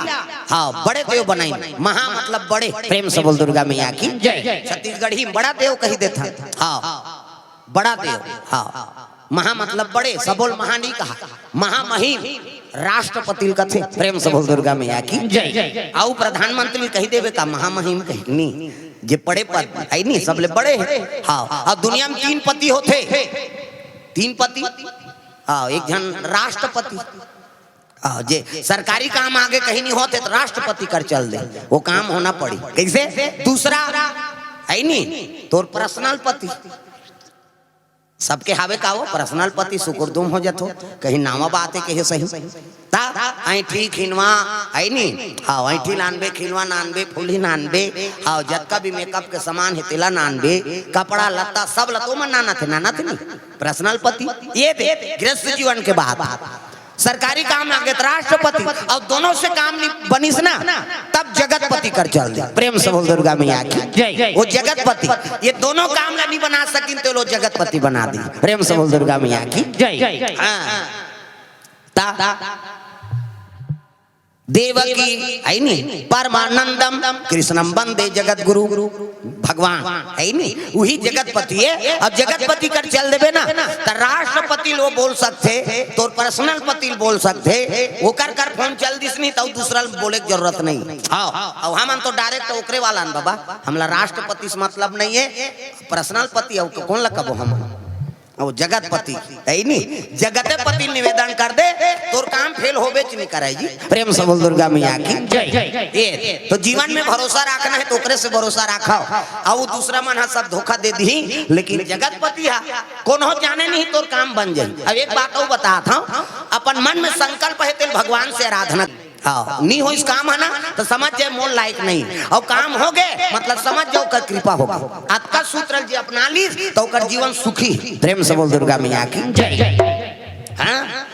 हाँ, बड़े देव बनाइन। महा मतलब बड़े। प्रेम से बोल दुर्गा मैया की जय। छत्तीसगढ़ी में बड़ा देव कही देथन। हाँ, बड़ा देव। हाँ, महा मतलब बड़े, सबो ल महा नहीं कहा, महामहिम राष्ट्रपति ल कथे। प्रेम से बोल दुर्गा मैया की जय। अउ प्रधानमंत्री ल कही देबे का महामहिम कही नी, जे बड़े पद है नी, सबले बड़े है। हाँ, अउ दुनिया में तीन पति होथे, तीन पति। हाँ, एक झन राष्ट्रपति, हाँ, जे सरकारी काम आगे कहीं नहीं होथे तो राष्ट्रपति कर चल दे, वो काम होना पड़ी। कैसे? दूसरा है नी, तोर पर्सनल पति, सबके हावे का वो पर्सनल पति सुकुरदुम हो जथो, कहीं नावा बात है, कहे सही। ता ऐठी खिनवा है नी, हाँ, ऐठी लानबे, खिनवा नानबे, फुली नानबे, हाँ, जतका भी मेकअप के सामान है तेला नानबे, कपड़ा लत्ता सब लतो मन नाना थे, नाना थे नी, पर्सनल पति। ये दे गृहस्थ जीवन के बात। सरकारी काम आगे त राष्ट्रपति, अउ दोनों से काम नहीं बनिस ना, तब जगतपति कर चल दे। प्रेम से बोल दुर्गा मैया की जय। वो जगतपति, ये दोनों काम ला नहीं बना सकिन तो लो जगतपति बना दी। प्रेम से बोल दुर्गा मैया की जय। हाँ। ता देवकी, है नी, परमानंदम कृष्णम वंदे जगत गुरु। भगवान, है नी, वही जगतपति है। अब जगतपति कर चल देबे ना, त राष्ट्रपति ल बोल सकथे, तोर पर्सनल पति ल बोल सकथे, ओकर कर फोन चल दिस नहीं, त दूसरा ल बोले के जरूरत नहीं। हाँ, अब हमन तो डायरेक्ट ओकरे वाला न बाबा, हमला राष्ट्रपति से मतलब नहीं है, पर्सनल पति अउ कोन ल कबो हमन। अउ जगतपति, है नी, जगतपति निवेदन कर दे, तोर काम फेल होबे च नहीं करे जी। प्रेम से बोल दुर्गा मैया की जय। ये तो जीवन में भरोसा रखना है, तो ओकरे से भरोसा रखो। अउ दूसरा मन हा सब धोखा दे दी, लेकिन जगतपति हा कोनो जाने नहीं तोर काम बन जाई। अब एक बात अउ बतात हूँ, अपन मन में संकल्प है तेल भगवान से आराधना। हाँ, नी होइस काम है ना, तो समझ जाए मोर लायक नहीं। अउ काम हो गए, मतलब समझ जाओ ओकर कृपा हो गए। अतका सूत्र जी अपना लीस, तो ओकर जीवन सुखी। प्रेम से बोल दुर्गा मैया की जय। हाँ,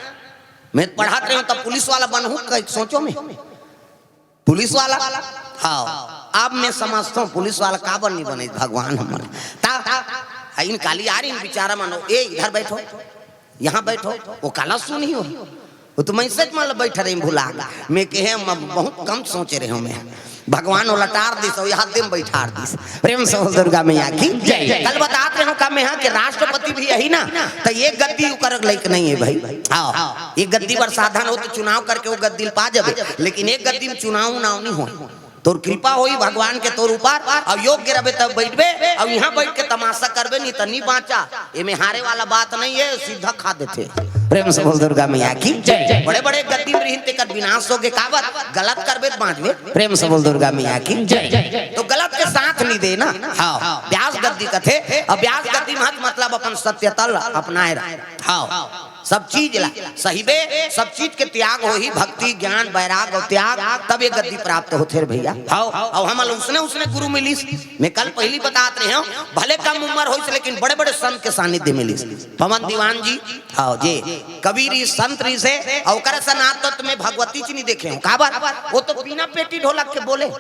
मैं पढ़ात रहे हूँ तब पुलिस वाला बनहूँ कह सोचो मैं, पुलिस वाला। हाँ, अब मैं समझता हूँ पुलिस वाला काबर नहीं बने भगवान हमर। ता इन काली आ रही बेचारा मनो, ए इधर बैठो, यहाँ बैठो, वो काला सुनी हो, वो तो मैं सच मान लो बैठ रही भुला गया। मैं कहे हम अब बहुत कम सोचे रहे हूँ मैं, भगवान वो लटार दिस और यहाँ दिन बैठार दिस। प्रेम से बोल दुर्गा मैया की जय। कल बतात रहे हूँ का मैं यहाँ के राष्ट्रपति भी यही ना, तो ये गद्दी ओकर लायक नहीं है भाई। हाँ, ये गद्दी पर साधन हो तो चुनाव करके वो गद्दी पा जाबे, लेकिन एक गद्दी में चुनाव उनाव नहीं हो। तोर कृपा होई भगवान के तोर ऊपर, अब योग्य रहबे तब बैठबे, अब यहाँ बैठ के तमाशा करबे नहीं त नहीं बाँचा। एमे हारे वाला बात नहीं है, सीधा खा देथे। प्रेम से बोल दुर्गा मैया की जय। बड़े बड़े गद्दी में रहिन तेकर विनाश हो गे, काबर गलत करबे त बाँचबे। प्रेम से बोल दुर्गा मैया की जय। तो गलत के साथ नहीं देना। हाँ, ब्यास गद्दी कथे, अब ब्यास गद्दी महत मतलब अपन सत्यता ल अपनाए रह। हाँ, सब चीज ला सहिबे, सब चीज के त्याग होही, भक्ति, ज्ञान, वैराग और त्याग, तब ये गद्दी प्राप्त होथे रे भैया। हाँ, और हमन ल उसने उसने गुरु मिलिस। मैं कल पहली बतात रहे हूँ, भले कम उम्र होइस लेकिन बड़े बड़े संत के सानिध्य मिलिस। पवन दीवान जी, हाँ जी, कवि रिहिस, संत रिहिस हे, और ओकर सनातन में भगवती जी नहीं देखे हूँ। काबर? वो तो बिना पेटी ढोलक के बोले।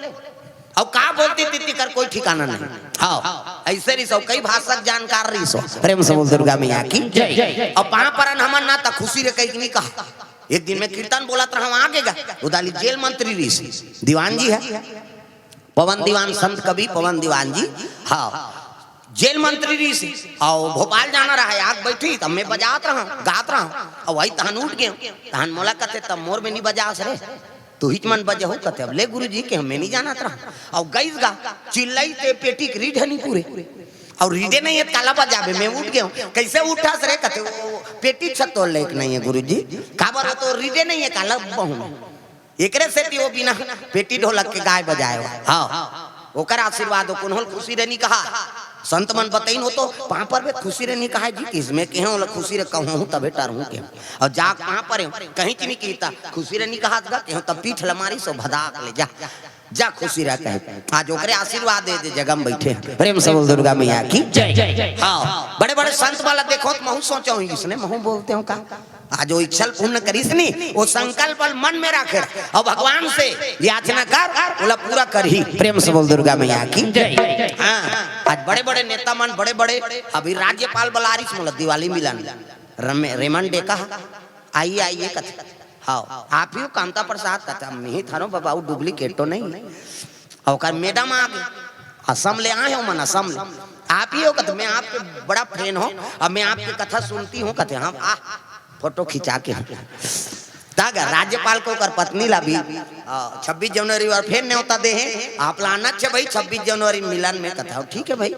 अउ का बोलती थी, तेकर कोई ठिकाना नहीं। हाँ, ऐसे रिहिस, कई भाषा के जानकार रिहिस। प्रेम से बोल दुर्गा मैया की जय। अउ पाँव परन हमन ना त खुशी रे कहीं नहीं कहा। एक दिन मैं कीर्तन बोलत रहा, आगे गा, उदाली जेल मंत्री रिहिस, दीवान जी है, पवन दीवान, संत कवि पवन दीवान जी। हाँ, जेल मंत्री रिहिस, अउ भोपाल जाना रहा, आग बैठी, तब मैं बजात रहा, गात रहा, अउ वही तहन उठ गए, तहन मोला कथे, "तब मोर में नहीं बजास रे।" तुहिच मन बजहू कथे, "अब ले गुरुजी के हमें नहीं जानत रहा।" अउ गईस गा, चिल्लाई ते पेटी के रीढ़ नहीं पूरे। अउ रीढ़े नहीं है, काला बजाबे, मैं उठ गया हूँ। "कैसे उठास रे?" कथे, "वो पेटी छत तो लेक नहीं है गुरुजी।" "काबर हो तो रीढ़े नहीं है, काला बहू में।" एकरे सेती वो बिना पेटी ढोलक के गाय बजाए हो। हाँ, ओकर आशीर्वाद हो, कोनो ल खुशी रे नहीं कहा। संत मन बतइन हो तो पाँव परबे खुशी रे नहीं कहा जी, किसमें कहे हो खुशी रे कहूँ तबे टरहूँ के। अउ जा पाँव परे, कहीं च नहीं कीता, खुशी रे नहीं कहा था, कहूँ तब पीठ लमारी सो भदाक ले जा, जा खुशी रह कहे। आज ओकरे आशीर्वाद दे दे जगह में बैठे। प्रेम से बोल दुर्गा मैया की जय। हाँ, बड़े बड़े संत वाला देखो तो महू सोचा हूँ, इसने महू बोलते हो का? आज वो इच्छा ल पूर्ण करिस नी, वो संकल्प ल मन में राखे अउ भगवान से याचना कर, ओला पूरा करही। प्रेम से बोल दुर्गा मैया की जय। हाँ, आज बड़े बड़े नेता मन, बड़े बड़े अभी राज्यपाल बलारिस मोला दिवाली मिलन, रमे-, रेमन डेका, आइए, आइए कथे। हाँ, आप ही हो कामता प्रसाद कथे, हम ही थानो बाबा, वो डुप्लीकेट तो नहीं। अउ ओकर मैडम आ गे, असम ले आए हो मन, असम ले। आप ही हो कथे, "मैं आपके बड़ा फैन हूँ, अब मैं आपकी कथा सुनती हूँ," कथे, "हम आ फोटो खिंचा के।" तागा राज्यपाल को ओकर पत्नी ला भी, आ, छब्बीस जनवरी बर फेर न्योता दे हे, आप ला आना छे भाई, छब्बीस जनवरी मिलन में कथा। ठीक है भाई,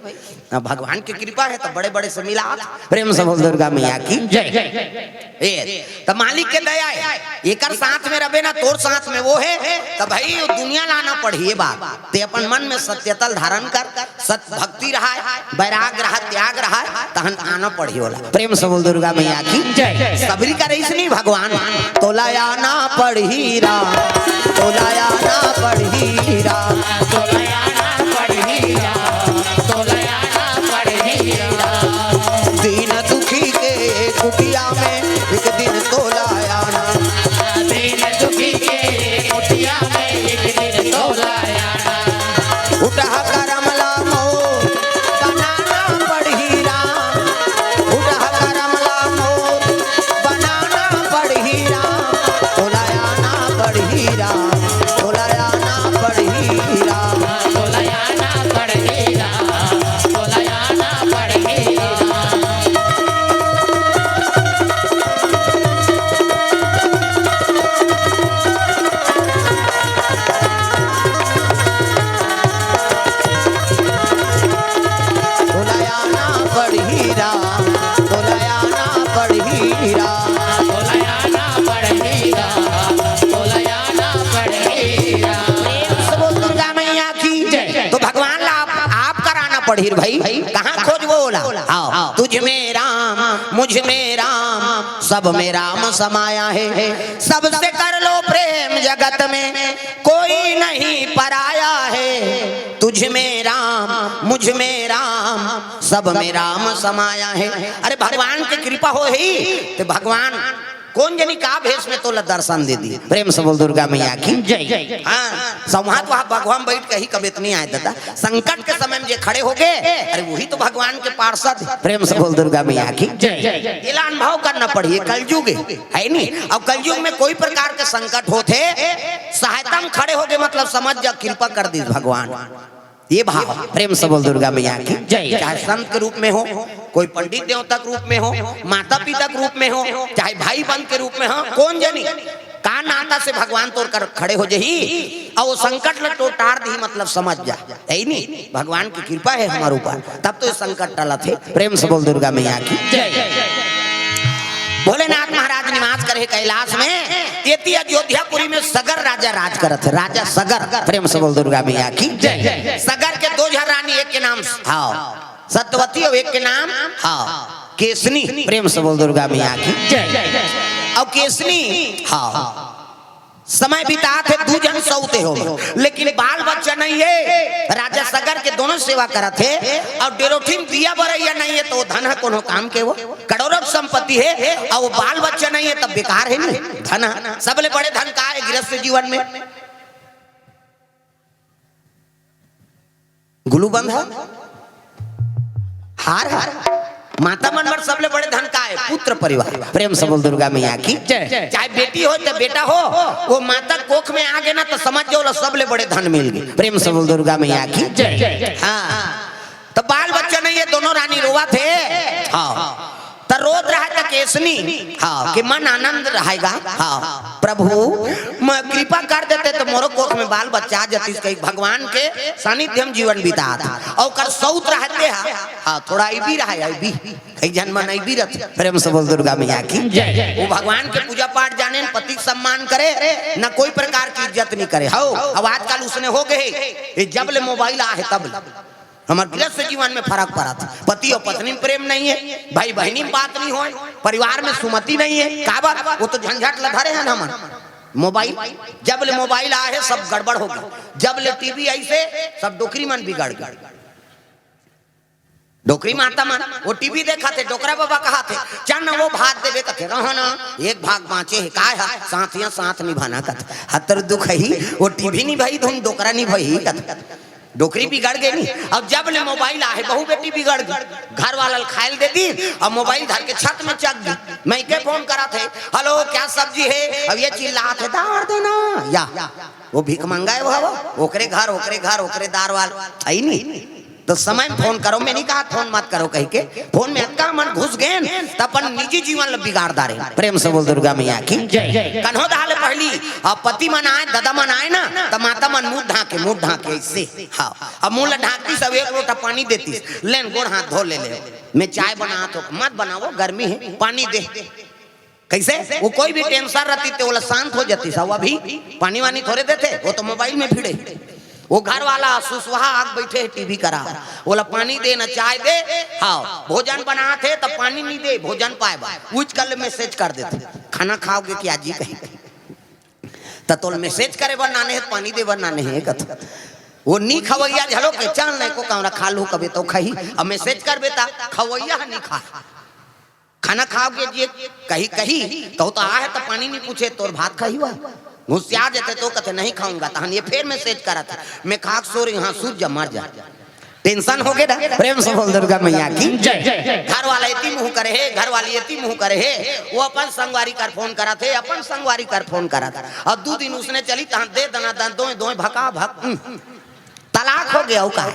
अब भगवान की कृपा है तो बड़े बड़े से मिला। प्रेम से बोल दुर्गा मैया की जय। ए, त मालिक के दया है, एकर साथ में रबे ना, तोर साथ में वो है, त भाई वो दुनिया लाना पड़ही ये बात। ते अपन मन में सत्यता ल धारण कर, सत भक्ति रहा, वैराग रहा, त्याग रहा, तहन आना पड़ही ओला। प्रेम से बोल दुर्गा मैया की जय। सबरी का रईस नहीं भगवान, तोला आना पड़ही राम, तोला आना पड़ही राम, तोला आना पड़ही राम, तोला आना पड़ही राम। दीन दुखी के कुटिया में एक दिन तोला आना। दीन दुखी के कुटिया में एक दिन तोला आना। उठा करम ला मोर बनाना पड़ही राम। उठा करम ला मोर बनाना पड़ही राम। तोला आना पड़ही राम। पढ़ी भाई, कहाँ खोजबो ओला? हाँ, तुझ में राम, मुझ में राम, सब में राम समाया है। सबसे कर लो प्रेम जगत में, कोई नहीं पराया है। तुझ में राम, मुझ में राम, सब में राम समाया है। अरे, भगवान के कृपा होही त भगवान कोन जनी का भेष में तोला दर्शन दे दी। प्रेम से बोल दुर्गा मैया की। जय। हाँ, संवाद वहाँ बघवा में बैठ के ही कबे त नहीं आए दादा। संकट के समय में जे खड़े हो गए, अरे, वही तो भगवान के पार्षद। प्रेम से बोल दुर्गा मैया की। जय। एला अनुभव करना पड़ही, कलयुग है, है नी? अब कलयुग में कोई प्रकार के संकट होथे, सहायता में खड़े हो गए, मतलब समझ जा, कृपा कर दी भगवान। ये भाव, प्रेम से बोल दुर्गा मैया की। जय। चाहे संत के रूप में हो, कोई पंडित देवता के रूप में हो, माता पिता के रूप में हो, चाहे भाई बहन के रूप में हो, कोन जनी का नाता से भगवान तोर कर खड़े हो जही, अउ वो संकट ल तो टार दी, मतलब समझ जा, है नी? भगवान की कृपा है हमारे ऊपर, तब तो ये संकट टलत है। प्रेम से बोल दुर्गा मैया की। जय। भोलेनाथ महाराज निवास करे कैलाश में, एती अयोध्यापुरी में सगर राजा राज करत है। राजा सगर, प्रेम से बोल दुर्गा मैया की। जय। सगर के दो झन रानी, एक के नाम, हाँ, सत्यवती, और एक के नाम, हाँ, केसनी। प्रेम से बोल दुर्गा मैया की। जय। और केसनी, हाँ, समय बितात हे, दू झन सौते हो, लेकिन बाल बच्चा नहीं है। राजा सगर के दोनों सेवा करत हे, और डेरोठी में दिया बरैया नहीं है, तो वो धन है कोनो काम के? वो करोड़ों की संपत्ति है, और वो बाल बच्चा नहीं है, तब बेकार है नहीं धन है। सबले बड़े धन का है गृहस्थ जीवन में? गुलूबंद है, हार है। माता मन बर सबले बड़े धन का है? पुत्र परिवार। प्रेम से बोल दुर्गा मैया की। जय। चाहे बेटी हो चाहे बेटा हो, वो माता कोख में आ गए ना, तो समझ जाओ, ला सबले बड़े धन मिल गए। प्रेम से बोल दुर्गा मैया की। जय। हाँ, तो बाल बच्चा नहीं है, दोनों रानी रोवत हे। हाँ, त रोत रहा त केसनी, हाँ, कि मन आनंद रहेगा। हाँ, प्रभु, मैं कृपा कर देते तो मोरो कोख में बाल बच्चा आ जतिस, कहीं भगवान के सानिध्य में जीवन बितात। और कर सौत रहते हैं, हाँ, थोड़ा ऐबी रहा, ऐबी, कई जन मन ऐबी रहते। प्रेम से बोल दुर्गा मैया की। जय। वो भगवान के पूजा पाठ जाने न, पति के सम्मान करे, न कोई प्रकार की इज्जत नहीं करे। हो, अब आजकल उसने हो गए, ये जब ले मोबाइल आ है तब ले। हमार गृहस्थ जीवन में फर्क पड़त हे। पति और पत्नी में प्रेम नहीं है, भाई बहनी में बात नहीं होय, परिवार में सुमति नहीं है। काबर? वो तो झंझट ल धरे हैं हमन। मोबाइल, जब ले मोबाइल आए हे, सब गड़बड़ हो गई। जब ले टीवी आई से, सब डोकरी मन बिगड़ गए। डोकरी माता मन, वो टीवी देखत हे, डोकरा बाबा कहत हे, "चल न वो भात देबे," कथे, "रहो न, एक भाग बाँचे हे, काय ह? साथिया साथ निभाना," कथे। हतर दुख ही, वो टीवी निभाई धुन, डोकरा निभाई कथे। डोकरी बिगड़ गई नी। अब जब ले मोबाइल आहे, बहू बेटी बिगड़ गई। घर वाला ल खायल दे दी, अब मोबाइल धर के छत में चघ गई। मइके फोन करत हे, "हेलो, क्या सब्जी है?" अब ये चिल्लात हे, "दार देना।" या, वो भीख मंगा है वो, वो, ओकरे घर, ओकरे घर, ओकरे दार वाल, है नी? तो समय में फोन करो, मैं नहीं कहा फोन मत करो कह के। फोन में अतका मन घुस गए न, त अपन निजी जीवन ल बिगाड़ डारे। प्रेम से बोल दुर्गा मैया की। जय। कन्हो दहा ले पहली, अब पति मन आए, दादा मन आए ना, त माता मन मुंह ढांके, मुंह ढांके ऐसे। हाँ, अब मुंह ला ढांकती, सब एक लोटा पानी देती, "लेन गोड़ हाथ धो ले ले, मैं चाय बनात हो, मत बनावो, गर्मी है, पानी दे।" कैसे? वो कोई भी टेंशन रहती तो ओला शांत हो जाती। सब अभी पानी वानी थोड़े देते, वो तो मोबाइल में भिड़े। वो घर वाला सुसुहा आग बैठे है, टीवी करा, ओला पानी दे ना, चाय दे। हाँ, भोजन बनात हे त पानी नहीं दे, भोजन पाए बा, उच कर ले मैसेज कर देते, "खाना खाओगे क्या जी?" कहीं त तोल मैसेज करे बर नाने हे, पानी दे बर नाने हे कथ। वो नी खवैया झलो के, "चल नहीं को कमरा खा लू," कबे तो खाही। अब मैसेज कर बेटा, खवैया ह नी खा। "खाना खाओगे जी?" कही, कही, कहू तो आ है तो पानी नहीं पूछे, तोर भात खाही हुआ। गुस्सिया जेते तो कथे, "नहीं खाऊंगा।" तहन ये फिर मैसेज करत है, "मैं खाक सो रही हूँ, हाँ, सूत जा, मर जा।" टेंशन हो गए ना? प्रेम से बोल दुर्गा मैया की। जय। घर वाला एती मुंह करे हे, घर वाली एती मुंह करे हे, वो अपन संगवारी कर फोन करत हे, अपन संगवारी कर फोन करत हे। और दू दिन उसने चली, तहां दे दना दन, दोए, दोए भका भक। हम्म। तलाक हो गया, का?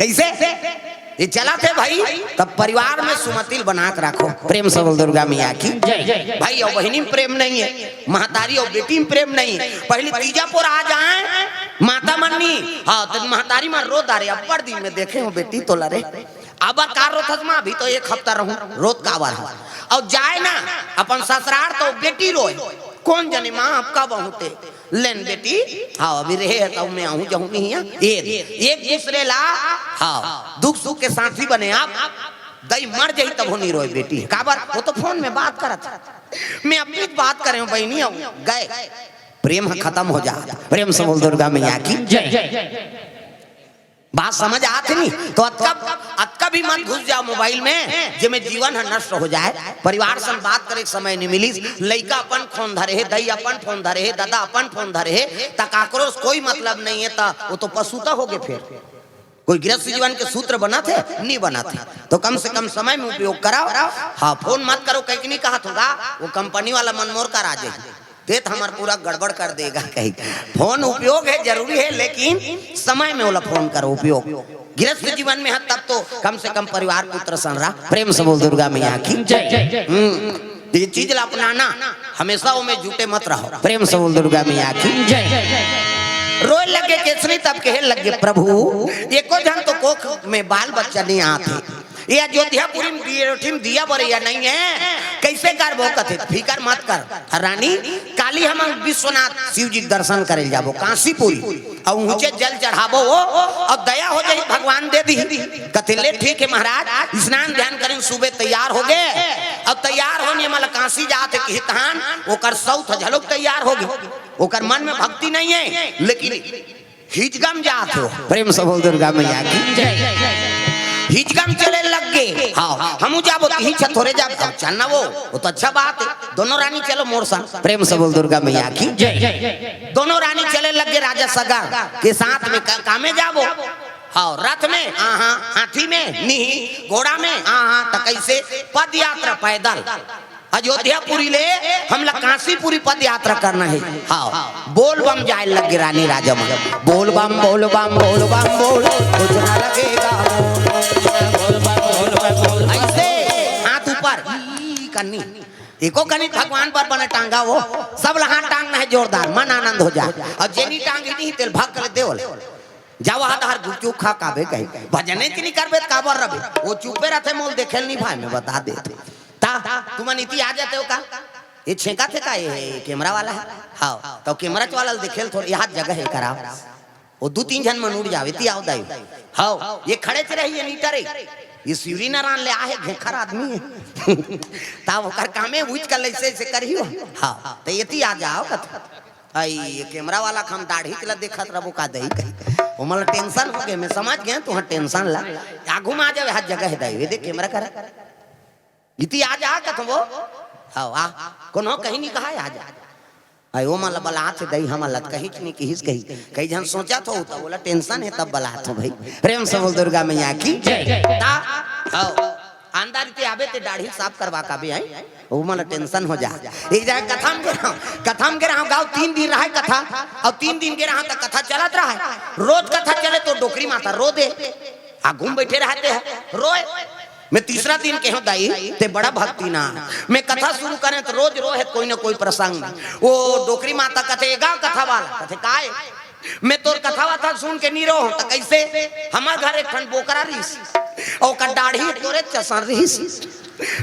कैसे? ये चलत हे भाई, तब परिवार में सुमतिल बना के रखो। प्रेम से बोल दुर्गा मैया की। जय। भाई और बहिनी में प्रेम नहीं है, महतारी और बेटी में प्रेम नहीं है। पहले तीजा पोर आ जाए, माता मन नी, हाँ, तो महतारी मन रो डारे, "अब्बड़ दिन में देखे हो बेटी तोला रे।" "अबर का रोथस माँ, अभी तो एक हफ्ता रहूं, रोत काबर हो?" और जाए ना, अपन ससुरार तो बेटी रोए, कोन जनी माँ, अब कब आहूँ ते? लेन बेटी, हाँ, अभी रहे हे, तब मैं आहूँ जाहूँ नहीं हे। ये, एक दूसरे ला, हाँ, दुख सुख के साथी बने आप। दई मर जाही तभो नहीं रोय बेटी, काबर? वो तो फोन में बात करत हे। मैं अपनी बात करे हूँ बहिनी, अउ गए। प्रेम ह खतम हो जात। प्रेम से बोल दुर्गा मैया की। जय। बात समझ आत हे नहीं? तो अतका, अतका भी मत घुस जाव मोबाइल में, जेमे जीवन ह नष्ट हो जाए। परिवार संग बात करे के समय नहीं मिलिस, लइका अपन फोन धरे हे, दई अपन फोन धरे हे, ददा अपन फोन धरे हे, त काकरो से कोई मतलब नहीं हे, त वो तो पशु त होगे। फिर कोई गृहस्थ जीवन के सूत्र बनत हे? नहीं बनत हे। तो कम से कम समय में उपयोग कराव। हाँ, फोन मत करो कहिके नहीं कहत हूँ गा, वो कंपनी वाला मन मोर करा जाही, ते त हमर पूरा गड़बड़ कर देगा कहिके। फोन उपयोग हे, जरूरी हे, लेकिन समय में ओला फोन करो उपयोग। गृहस्थ जीवन में ह तब तो कम से कम परिवार पुत्र सन रहा। प्रेम से बोल दुर्गा मैया की। जय। हम्म, तो ये चीज ला अपनाना, हमेशा ओमे जुटे मत रहो। प्रेम से बोल दुर्गा मैया की। जय। रोए लगे केसरी तब कहे लगे, "प्रभु, एको झन तो कोख में बाल बच्चा नहीं आत हे। ये अयोध्यापुरी में बिरोठी में दिया बरइया नहीं हे, कइसे करबो?" कथे, "फिकर मत कर रानी, काली हम विश्वनाथ शिव जी के दर्शन करे जाबो काशीपुरी, अउ ऊंचे जल चढ़ाबो वो, अउ दया हो जाही, भगवान दे दिही।" कथे, "ले ठीक हे महाराज।" स्नान ध्यान करिन, सुबह तैयार होगे, अउ तैयार होनी, मला काशी जात हे किही तहान, ओकर सौत ह झलुक तैयार होगे। ओकर मन में भक्ति नहीं हे, लेकिन हिजगम जात हो। प्रेम से बोल दुर्गा मैया की। जय। हिजगम चले लग गे। हाँ, हमू जाबो, तिही छथोरे जाबो। अब चलना वो, वो तो अच्छा बात हे। दोनों रानी चलो मोर संग। प्रेम से बोल दुर्गा मैया की। जय। दोनों रानी चले लग गे राजा सगर के साथ में। का-, कामे जाबो? हाँ, रथ में, हाँ, हाँ, हाथी में, नहीं, घोड़ा में, हाँ, हाँ, त कइसे? पद यात्रा पैदल। अयोध्यापुरी ले हमला काशीपुरी पद यात्रा करना हे। हाँ, बोल बम जाए लग गे रानी राजा मन। बोल बम, बोल बम, बोल बम, बोल, कुछ ना लगेगा। बोल बम, बोल बम, बोल बम, अइसे बोल। हाथ ऊपर, ई कन्नी, एको कन्नी भगवान बर बने टांगा वो, सब ला हाथ टांगना हे जोरदार, मन आनंद हो जाए। अउ जेनी टांगी नहीं, तेला भाग कर देवल। जावा हा तहार गुपचुप खा काबे कही। भजने के नहीं करबे त काबर रबे? वो चुपे रहते, मोल देखेल नहीं भाई, मैं बता देते। ता, तुमन इति आ जाते हो का? ये छेंका थे का ये कैमरा वाला हे? हाँ, तो कैमरा वाला ल देखेल थोड़ा, यहाँ जगह हे करा। वो दू तीन झन मन उड़ जावे, इति आओ दाई। हाँ, ये खड़े च रही, ये नीटर हे। ये शिवरी नारायण ले आहे, घेखर आदमी हे। ता ओकर कामे उठ कर ऐसे ऐसे करी हो। हाँ, तो इति आ जाओ कथा। आई, ये कैमरा वाला के हम दाढ़ी के ला देखत रबो का दई कही। ओमन ला टेंशन हो गे, मैं समझ गे तुहां टेंशन ला। आगू में आ जावे, हाथ जगह हे दई, ये देख कैमरा कर। इति आ जा कथबो। हाँ, आ, कोनो कहीं नहीं कहा आ जा। आई, ओमन ला बलात हे दई, हमन ला कहीं नहीं किहिस कही। कई झन सोचत हो, त ओला टेंशन हे तब बलात हो भाई। प्रेम से बोल दुर्गा मैया की। जय। ता, हाँ, अंदर इति आबे ते दाढ़ी साफ करवा काबे आई। ओमन ला टेंशन हो जा। एक जगह कथा में गे रहंव, कथा में गे रहंव, गाँव तीन दिन रहे कथा, अउ तीन दिन गे रहंव त कथा चलत रहे। रोज कथा चले त डोकरी माता रो दे, आगू में बैठे रहते हैं, रोए। मैं तीसरा दिन कहेंव, "दाई, ते बड़ा भक्ति ना।" मैं कथा शुरू करेंव त रोज रोए हे कोई ना कोई प्रसंग। वो डोकरी माता कथे, "ए गा कथा वाला," कथे, "काय?" मैं तोर कथा वथा सुन के नी रोहूं, त कइसे? हमर घर एक ठन बोकरा रिहिस, अउ ओकर दाढ़ी तोरे चसन रिहिस।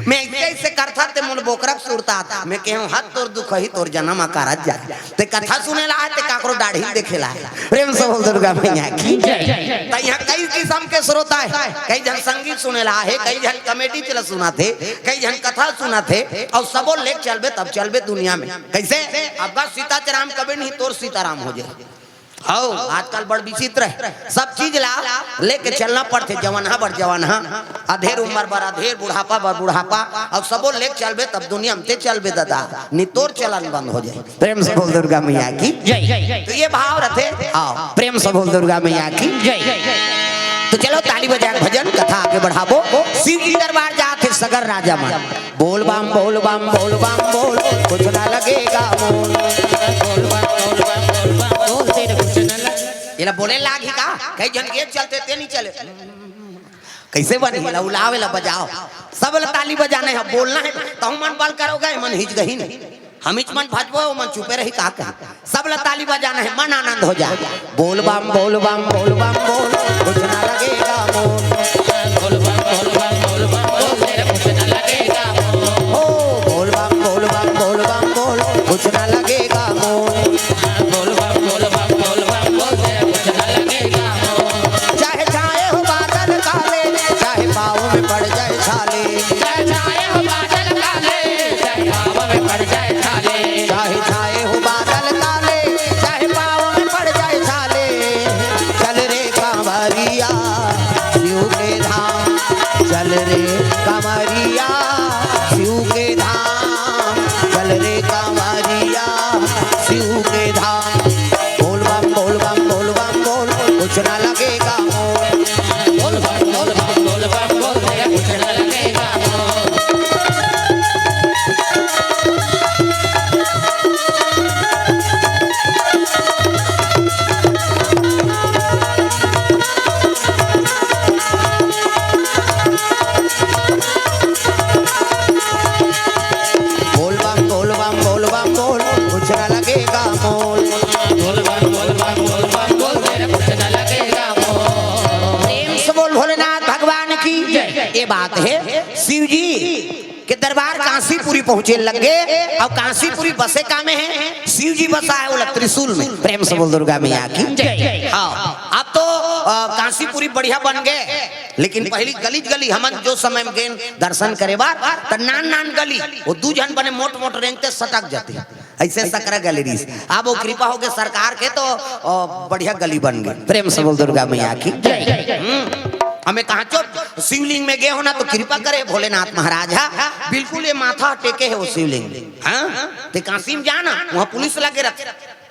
मैं अइसे अइसे करथा ते मोला बोकरा के सुरता आता। मैं कहेंव, "हद तोर दुख ही तोर जनम अकारत जा।" ते कथा सुने ला आए, ते काकरो दाढ़ी देखे ला आए। प्रेम से बोल दुर्गा मैया की। जय। त इहां कई किसम के श्रोता हे, कई झन संगीत सुने ला हे, कई झन कॉमेडी चला सुनाथे, कई झन कथा सुनाथे, अउ सबो लेके चलबे तब चलबे दुनिया में। कइसे? अब गा सीता राम कबे नहीं, तोर सीताराम हो जाए। हव, आजकल बड़ विचित्र हे, सब चीज ला लेके चलना पड़थे, जवनहा बर जवनहा, अधेर उमर बर अधेर, बुढ़ापा बर बुढ़ापा, अउ सबो लेके चलबे तब दुनिया में ते चलबे ददा, नी तोर चलन बंद हो जाए। प्रेम से बोल दुर्गा मैया की। जय। तो ये भाव रथे। हाँ, प्रेम से बोल दुर्गा मैया की। जय। तो चलो ताली बजा के भजन कथा आगे बढ़ाबो। शिव जी दरबार जात हे सगर राजा मन। बोल बम, बोल बम, बोल बम, बोल, कुछ ना लगेगा मोल। बोल बम, बोल बम, बोल बम, बोल, तेरे कुछ ना लगे। एला बोले लागही का? कई झन के चलथे ते नहीं चले। कइसे बनही? एला उलाव, एला बजाव। सब ला ताली बजाना हे, बोलना हे। तहु मन बल करोगे, मन हिच गही नहीं। हमीच मन भजबो, मन चुपे रही, का कही? सब ला ताली बजाना हे, मन आनंद हो जाए। बोल बम, बोल बम, बोल बम, बोल, कुछ ना लगेगा मोल। बोल बम, बोल बम, बोल बम, बोल, तेरे कुछ ना लगेगा मोल। ओ, बोल बम, बोल बम, बोल बम, बोल, कुछ ना प्रेम से बोल भोलेनाथ भगवान की। ये बात है शिव जी के दरबार कांसीपुरी पहुंचे लग गए। और कांसीपुरी बसे का में है, शिव जी बसा है वो त्रिशूल में। प्रेम से बोल दुर्गा मैया की। हाँ, अब तो अ, कांसीपुरी बढ़िया बन गए, लेकिन पहली गली गली हमन जो समय में गेन दर्शन करे बार, त नान नान गली, वो दू झन बने मोट मोट रेंगते सटक जाते। ऐसे सकरा गली रहीस। अब वो कृपा हो गए सरकार के, तो अ, बढ़िया गली बन गए। प्रेम से बोल दुर्गा मैया की। हम्म। हमें कहा चो शिवलिंग में गए हो ना, तो कृपा करे भोलेनाथ महाराज। हाँ, बिल्कुल ये माथा टेके है वो शिवलिंग। हाँ, ते काशी में जाना, वहाँ पुलिस लगे रहते।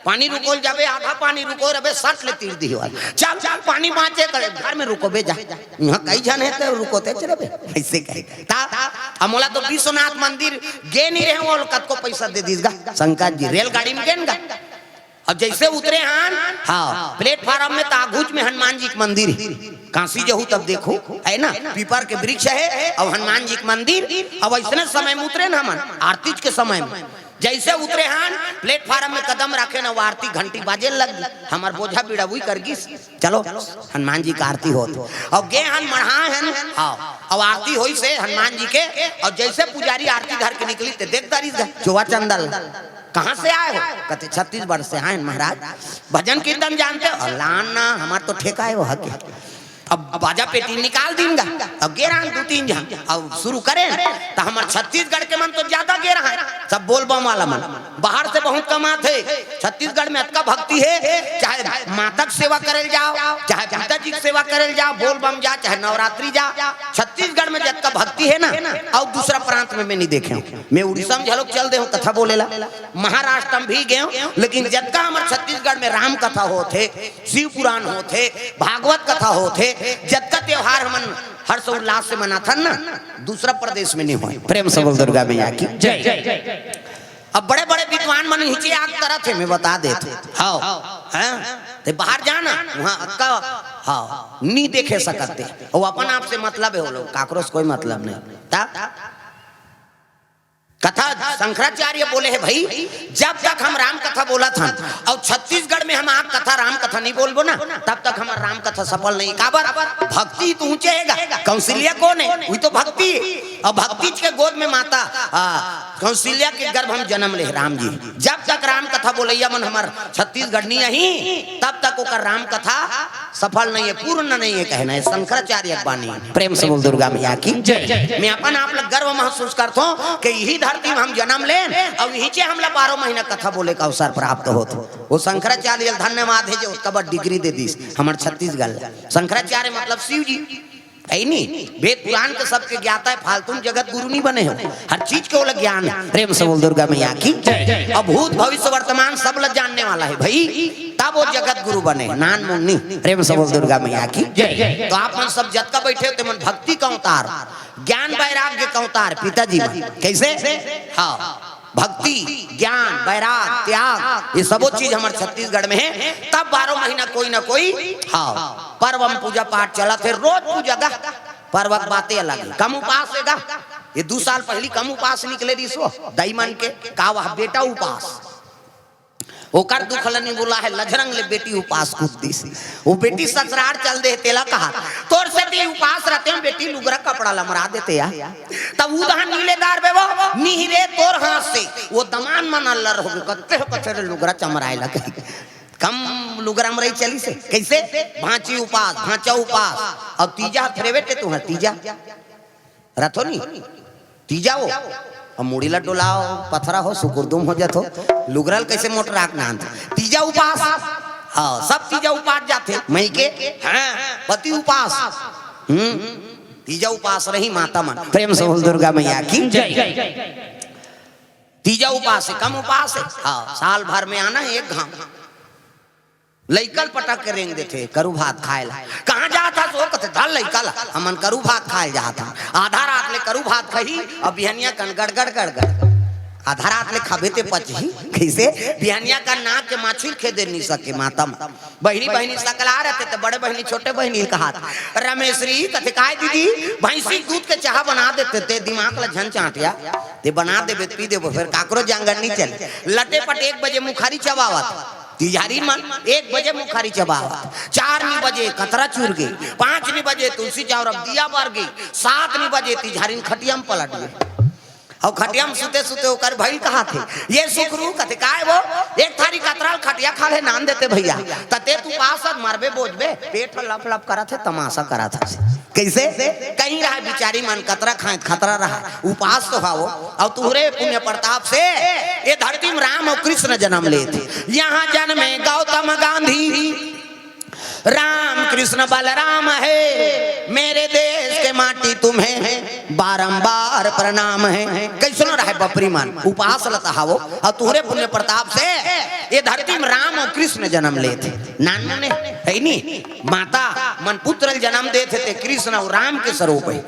पानी रुकोल जाबे, आधा पानी रुको रबे, सट ले तीर दी वाला। चल चल, पानी बाँचे करे, घर में रुकोबे जा। यहाँ कई झन है तो रुकोते चलबे, ऐसे कहे। ता, अब मोला तो विश्वनाथ मंदिर गे नहीं रहे, वो कतको पैसा दे दीस गा शंकर जी, रेलगाड़ी में गेन गा। अब जैसे उतरे हन, हाँ, प्लेटफार्म में तागुच में हनुमान जी के मंदिर है। काशी जहू तब देखो, है ना, पीपर के वृक्ष है और हनुमान जी के मंदिर। अब ऐसने समय में उतरे ना हमन, आरतीज के समय में। जैसे उतरे हन, प्लेटफार्म में कदम रखे ना, वो आरती घंटी बाजे लग गई। हमार बोझा बीड़ा वही कर गिस। चलो, हनुमान जी का आरती होत। और गे हन मढ़ा हन, हाँ, अब आरती होई से हनुमान जी के। और जैसे पुजारी आरती धर के निकली, ते देख तारीस गा, चोवा चंदल, कहाँ से आए हो? कहते, "छत्तीसगढ़ से आए हैं महाराज।" "भजन कीर्तन जानते हो?" "अल्लाह ना, हमार तो ठेका है वो हके।" अब बाजा पेटी निकाल दीन गा, अब गे रहन दू तीन झन, अब शुरू करें, तो हमार छत्तीसगढ़ के मन तो ज्यादा गे रहन, सब बोल बम वाला मन। बाहर से बहुत कम आथे। छत्तीसगढ़ में अतका भक्ति है, चाहे माता के सेवा करल जाओ, चाहे पिताजी के सेवा करल जाओ, बोल बम जा, चाहे नवरात्रि जा, छत्तीसगढ़ में जतका भक्ति है ना, और दूसरा प्रांत में मैं नहीं देखे हूँ। मैं उड़ीसा में झलक चल दे हूँ कथा बोलेला, महाराष्ट्र में भी गए हूँ, लेकिन जतका हमार छत्तीसगढ़ में राम कथा होत है, शिव पुराण होत है, भागवत कथा होत है, जतका त्योहार हमन हर्ष उल्लास से मनाथन ना, दूसरा प्रदेश में नहीं होए। प्रेम से बोल दुर्गा मैया की। जय। अब बड़े बड़े विद्वान मन हिचे आग तरत है, मैं बता देत हूँ। हाँ, हैं? ते बाहर जाना, वहाँ अतका, हाँ, नहीं देखे सकते। वो अपन आप से मतलब है वो लोग, काकरो से कोई मतलब नहीं। ता? कथा शंकराचार्य बोले है, भाई, जब तक हम राम कथा बोलत हन और छत्तीसगढ़ में हम आग कथा, राम कथा नहीं बोलबो ना, तब तक हमार राम कथा सफल नहीं। काबर? भक्ति तो ऊंचे हैगा। कौशल्या कौन है? वही तो भक्ति है। और भक्ति के गोद में माता, आ, कौशल्या के गर्भ में जन्म ले राम जी। जब तक राम कथा बोलैया मन हमार छत्तीसगढ़ नहीं आही, तब तक ओकर राम कथा सफल नहीं है, पूर्ण नहीं है, कहना है शंकराचार्य के बानी। प्रेम से बोल दुर्गा मैया की। जय। मैं अपन आप लोग गर्व महसूस करता हूँ कि यही धरती में हम जन्म लेन और यही चे हमला बारह महीना कथा बोले का अवसर प्राप्त होत। वो शंकराचार्य ल धन्यवाद है जो ओतका बड़ डिग्री दे दीस हमार छत्तीसगढ़। शंकराचार्य मतलब शिव जी, है नी? वेद पुराण के सबके ज्ञाता है, फालतू में जगत गुरु नहीं बने हो। हर चीज के ओला ज्ञान है। प्रेम से बोल दुर्गा मैया की। जय। अब भूत भविष्य वर्तमान सब ला जानने वाला है भाई, तब वो जगत गुरु बने, नान मुन्नी। प्रेम से बोल दुर्गा मैया की। जय। तो आप मन सब जतका बैठे हो, ते मन भक्ति का अवतार, ज्ञान वैराग्य का अवतार, पिताजी मन। कैसे? हाँ, भक्ति, ज्ञान, वैराग, त्याग, ये सबो चीज हमारे छत्तीसगढ़ में है। तब बारह महीना कोई ना कोई, हाँ, पर्व में पूजा पाठ चलत है, रोज पूजा गा। पर्व के बातें अलग है, कम उपास है गा। ये दू साल पहली कम उपास निकले रहिस वो दाई मन के, का वह बेटा उपास। ओकर दुख ल नहीं बोला है, लझरंग ले बेटी उपास कूद दिस। वो बेटी ससुरार चल दे, तेला कहा, "तोर सेती उपास रहते हैं बेटी, लुगरा कपड़ा लमरा देते या।" तब उदहन नीले दार बे वो, "निहरे तोर हाथ से।" वो दमान मन अल्लर हो गए, "कत्ते हो कत्ते रे लुगरा चमराए लगे।" कम लुगरा मरई चली से। कैसे? भांची उपास, भांचा उपास। अब तीजा हथरे बेटे तू है, तीजा। रथो नी? तीजा हो। अब मुड़ी ला डोलाओ, पथरा हो, सुकुरदुम हो जात हो। लुगरल कैसे मोटराक नांद? तीजा उपास। हाँ, सब तीजा उपास जाथे। मई के? हाँ, पति उपास। हम्म। तीजा उपास रही माता मन। प्रेम से बोल दुर्गा मैया की। जय। तीजा उपास है, कम उपास है। हाँ, साल भर में आना है एक घाम। लइकल पटक के रेंग देथे, करू भात खाए ला। "कहाँ जात हस?" वो कथे, "धर लइकल, हमन करू भात खाए जात हन।" आधा रात ले करू भात खही, अब बिहनिया कन गड़गड़ गड़गड़। आधा रात ले खाबे ते पचही। कइसे? बिहनिया का नाक के माछी ल खेदे नइ सके माता मन। बहिनी बहिनी सकला रथे त बड़े बहिनी छोटे बहिनी ल कहत, रमेश्री कथे, "काय दीदी, भैंसी के दूध के चाहा बना देते, ते दिमाग ल झन चांटिया, ते बना देबे त पी देबो, फेर काकरो जांगर नइ चले।" लटे पट एक बजे मुखारी चबावत, तिजहारी मन एक बजे मुखारी चबावत, चार नी बजे कतरा चुर गे, पाँच नी बजे तुलसी चौरा म दिया बर गे, सात नी बजे तिजहारी खटिया म पलट गे। अउ खटिया म सुते सुते ओकर भइल कहत हे, "ये सुखरू," कथे, "काय वो? एक थारी कतरा ल खटिया खाल्हे नान देते भइया, त ते त उपास अस, मरबे बोजबे, पेट ह लप लप करत हे, तमासा करत हे।" कइसे? कहीं रहय बिचारी मन कतरा खाय खतरा रहय, उपास तो हवो। अउ तुहरे पुण्य प्रताप से ये धरती म राम अउ कृष्ण जनम लेथे। यहाँ जनमे गौतम गांधी, राम कृष्ण बलराम हे, मेरे देश के माटी तुम्हें बारंबार प्रणाम हे। कइसनो रहय बपरी मन, उपास ल त हवो, अउ तुहरे पुण्य प्रताप से ये धरती म राम अउ कृष्ण जनम लेथे। नानमुन हे नी, माता मन पुत्र ल जनम देथे ते कृष्ण अउ राम के स्वरूप हे,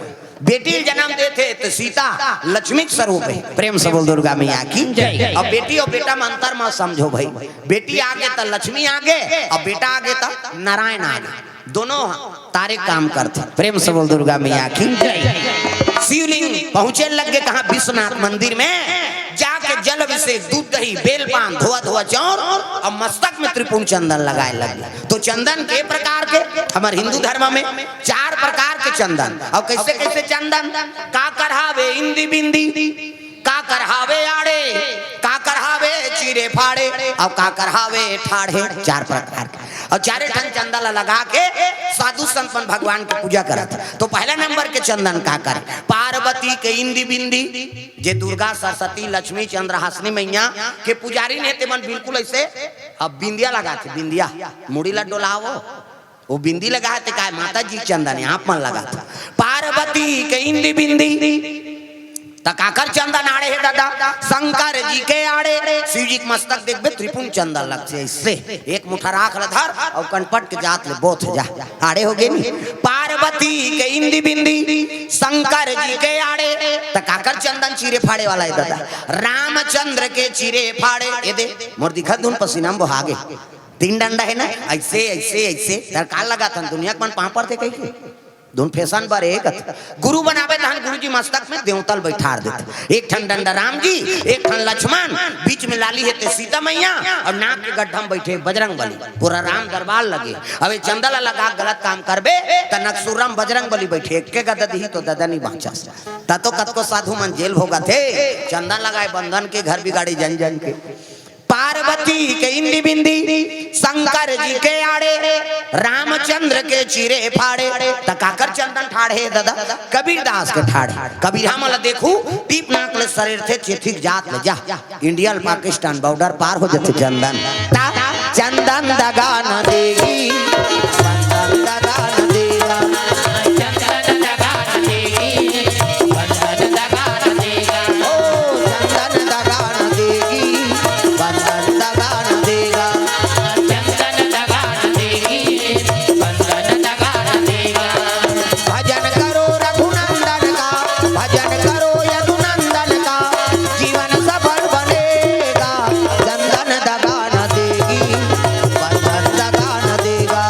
बेटी ल जनम देथे ते सीता लक्ष्मी के स्वरूप हे। प्रेम से बोल दुर्गा मैया की जय। अउ बेटी अउ बेटा म अंतर म समझो भई, बेटी आगे त लक्ष्मी आगे, अउ बेटा आगे त नारायण आगे, दोनों ह तारे काम करथे। प्रेम से बोल दुर्गा मैया की जय। शिवलिंग पहुंचे लग गे कहाँ? विश्वनाथ मंदिर में। जाके जल अभिषेक, दूध दही, बेल पान, धोआ धोआ चाउर अउ मस्तक में त्रिपुंड चंदन लगाय लग गे। तो चंदन के प्रकार के, हमर हिंदू धर्म में चार प्रकार के चंदन। अउ कइसे कइसे चंदन? काकर हावे इंदी बिंदी, काकर हावे आड़े, काकर हावे चीरे फाड़े, अउ काकर हावे ठाढ़े। चार प्रकार के। अउ चारे ठन चंदन ल लगा के साधु संत मन भगवान के पूजा करत। तो पहला नंबर के चंदन काकर? पार्वती के इंदी बिंदी, जे दुर्गा, सरस्वती, लक्ष्मी, चंद्रहासिनी मैया के पुजारी ने, ते मन बिल्कुल अइसे अब बिंदिया लगाथे, बिंदिया, मुड़ी ल डोलावो, वो बिंदी लगाय ते काय? माता जी चंदन हे, आप मन लगाथो। पार्वती के इंदी बिंदी, त काकर चंदन आड़े हे ददा? शंकर जी के आड़े। शिव जी के मस्तक देखबे, त्रिपुंड चंदन लगथे, अइसे एक मुठा राख ल धर अउ कनपट के जात ले बोथ जा, आड़े हो गे नी। पार्वती के इंदी बिंदी, शंकर जी के आड़े, त काकर चंदन चीरे फाड़े वाला हे ददा? रामचंद्र के चीरे फाड़े। ए दे, मोर दिखत धुन पसीना म बोहा गे। तीन डंडा हे ना, अइसे, अइसे, अइसे। त का लगाथन, दुनिया के मन पांव परथे कहिके। धुन फैशन बर हे कथे। गुरु बनाबे तहन गुरु जी मस्तक में देवता ल बइठार देथे। एक ठन डंडा राम जी, एक ठन लक्ष्मण, बीच में लाली हे ते सीता मैया, अउ नाक के गड्ढा म बइठे बजरंग बली। पूरा राम दरबार लगे। अब ये चंदन ल लगा के गलत काम करबे, त नकसूरा म बजरंग बली बइठे, एक के गदा दिही तो ददा नइ बांचस। त तो कतको साधु मन जेल भोगथे, चंदन लगाय बंधन के, घर बिगाड़े जन जन के। पार्वती के इंदी बिंदी, शंकर जी के आड़े, रामचंद्र के चीरे फाड़े। त काकर चंदन ठाढ़े ददा? कबीरदास के ठाढ़े। कबीर हमन ल देखू, टीप नाक ले सरेरथे, चेथिक जात ले जा। इंडिया ल पाकिस्तान बॉर्डर पार हो जथे चंदन। त चंदन दगा न देगी, चंदन दगा न देगा। ओ चंदन दगा न देगी, बंधन दगा न देगा। भजन करो रघुनंदन का, भजन करो यदुनंदन का, जीवन सफल बनेगा। चंदन दगा न देगी, बंधन दगा न देगा।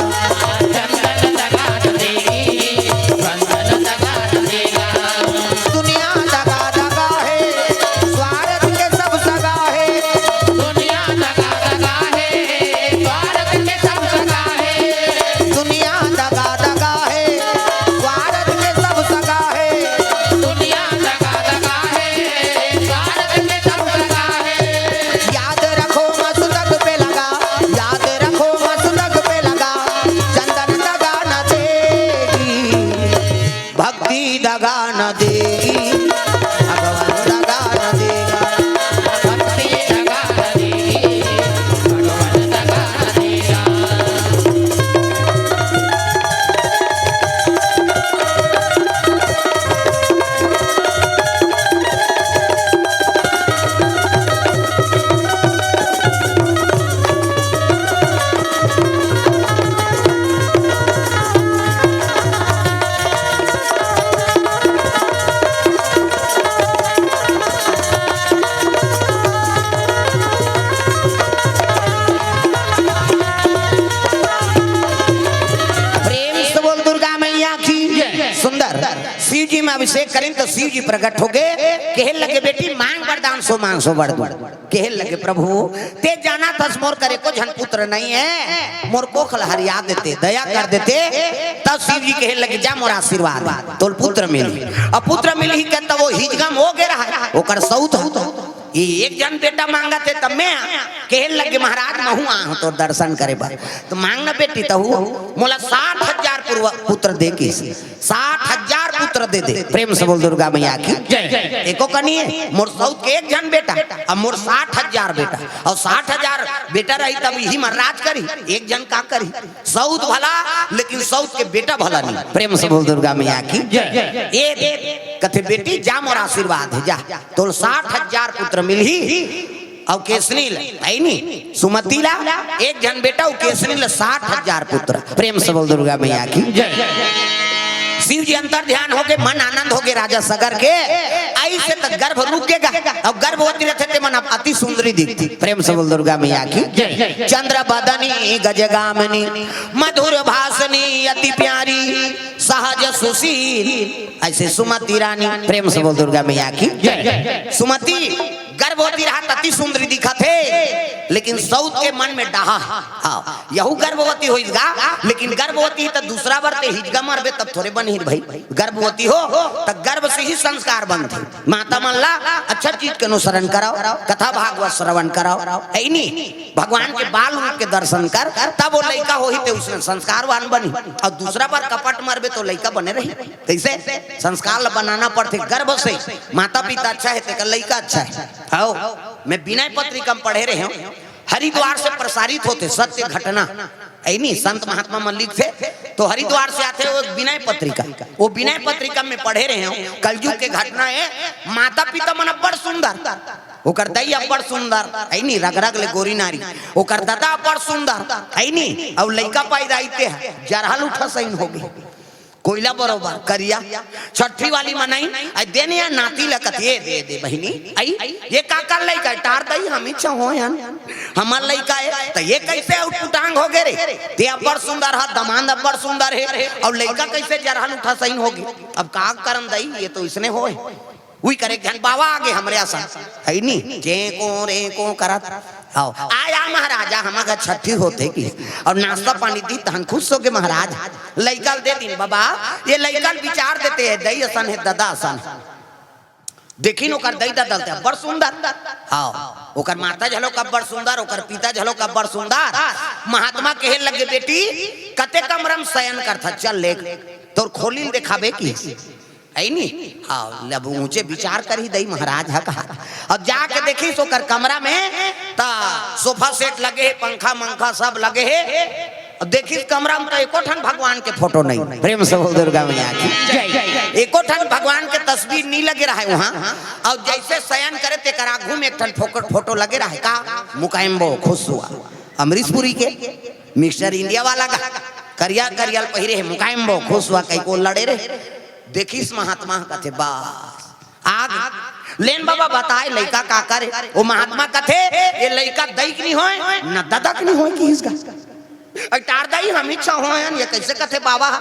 अभिषेक करिन त शिव जी प्रकट होगे, कहे लगे, "बेटी, मांग वरदान, सो मांग सो वर दूं।" कहे लगे, "प्रभु, तें जानत हस मोर कर एको झन पुत्र नइ हे, मोर कोख ल हरिया देते, दया कर देते।" तब शिव जी कहे लगे, "जा, मोर आशीर्वाद हे, तोला पुत्र मिलही।" अब पुत्र मिलही के तब ओ हिजगा म होगे रहय, ओकर सउत ह। ये एक झन बेटा मांगत हे, तब मैं आ, कहे लगे, "महाराज, महूं आए हंव तोर दर्शन करे बर।" त मांग न बेटी, तहूं मोला साठ हजार पूर्व-, पुत्र दे किहिस। साठ हजार पुत्र दे दे। प्रेम से बोल दुर्गा मैया की। जय। एको कनी हे, मोर सउत के एक झन बेटा, अब मोर साठ हजार बेटा, अउ साठ हजार बेटा रही तब इही मन राज करी, एक झन का करी? सउत भला, लेकिन सउत के बेटा भला नहीं। प्रेम से बोल दुर्गा मैया की। जय। ए कथे, "बेटी, जा, मोर आशीर्वाद हे, जा, तोला साठ हजार पुत्र मिलही।" अउ केसनी ल, हे नी, सुमति ला एक झन बेटा, अउ केसनी ल साठ हजार पुत्र। प्रेम से बोल दुर्गा मैया की। जय। शिव जी अंतर ध्यान होके मन आनंद होके राजा सगर के, अइसे त गर्भ रुक गे गा, अउ गर्भवती रहिथे ते मन अति सुंदरी दिखथे। प्रेम से बोल दुर्गा मैया की। जय। चंद्र बदनी गजगामिनी, मधुर भाषणी अति प्यारी, सहज सुशील, अइसे सुमति रानी। प्रेम से बोल दुर्गा मैया की। जय। सुमति गर्भवती रहत अति सुंदरी दिखत हे, लेकिन सउत के मन में डाहा। हाँ, यहू गर्भवती होइस गा, लेकिन गर्भवती त दूसरा बर ते हिजगा मरबे तब थोरे बनही भाई। गर्भवती हो त गर्भ से ही संस्कार बनथे। माता मन ला अच्छा चीज के अनुसरण कराओ, कथा भागवत श्रवण कराओ, हे नी, भगवान के बाल रूप के दर्शन कर, तब ओ लइका होही ते उसने संस्कारवान बनही। अउ दूसरा बर कपट मरबे त लइका बने रही। कइसे? संस्कार ला बनाना पड़थे गर्भ से। माता पिता अच्छा हे, तेकर लइका अच्छा हे। हव, मैं विनय पत्रिका म पढ़े रहेंव, हरिद्वार से प्रसारित होथे सत्य घटना, हे नी, संत महात्मा मन लिखथे, त हरिद्वार से आथे ओ विनय पत्रिका, ओ विनय पत्रिका म मैं पढ़े रहेंव, कलयुग के घटना हे। माता पिता मन अब्बड़ सुंदर, ओकर दई अब्बड़ सुंदर, हे नी, रग रग ले गोरी नारी, ओकर ददा अब्बड़ सुंदर, हे नी, अउ लइका पैदा अइते हे, जरहल उठा सइन होगे। कोइला बरोबर करिया, छट्ठी वाली मनई, अइ देने या नाती ल कथे, "ए दे दे बहिनी, अइ, ए काकर लइका हे?" "टार दई, हमीच हों हन, हमर लइका हे।" "त ए कइसे उटपुटांग होगे रे? ते अब्बड़ सुंदर ह, दमांद अब्बड़ सुंदर हे, अउ लइका कइसे जरहल उठा सइन होगे?" अब का करन दई, ए तो इसने होय। उही करे एक झन बाबा आगे हमरे असन, हे नी, चेंको रेंको करत। हव, आया महाराजा, हमर घर छट्ठी होथे कि, अउ नाश्ता पानी दिही तहन खुश होगे महाराज। लइका ल दे दिन बाबा, ए लइका ल बिचार देते हे, दई असन हे, ददा असन हे। देखिन ओकर दई ददा ल ते अब्बड़ सुंदर। हव, ओकर माता घलो अब्बड़ सुंदर, ओकर पिता घलो अब्बड़ सुंदर। महात्मा कहे लगे, "बेटी, कते कमरा म सयन करथा, चल लेग, तोर खोली ल देखाबे कि।" हे नी? हव, अब ऊंचे बिचार करही दई महाराज ह कहा। अब जाके देखिस ओकर कमरा म, त सोफा सेट लगे हे, पंखा मंखा सब लगे हे। अब देखिस कमरा म त एको ठन भगवान के फोटो नइ। प्रेम से बोल दुर्गा मैया की। जय। एको ठन भगवान के तस्वीर नइ लगे रहय उहां। अउ जइसे सयन करे तेकर आघू म एक ठन फोक-, फोटो लगे रहय का? मुकायम्बो खुसुआ, अमरीशपुरी के, मिस्टर इंडिया वाला का, करिया करिया ल पहिरे हे, मुकायम्बो खुसुआ कहिके लड़े रहे। देखिस महात्मा कथे, "बस, आगे लेन बाबा बताय लइका काकर हे।" ओ महात्मा कथे, "ए लइका दई के नइ होय, न ददा के नइ होय," किहिस गा। "अइ टार दई, हमीच हों हन, ए कइसे कथे बाबा ह?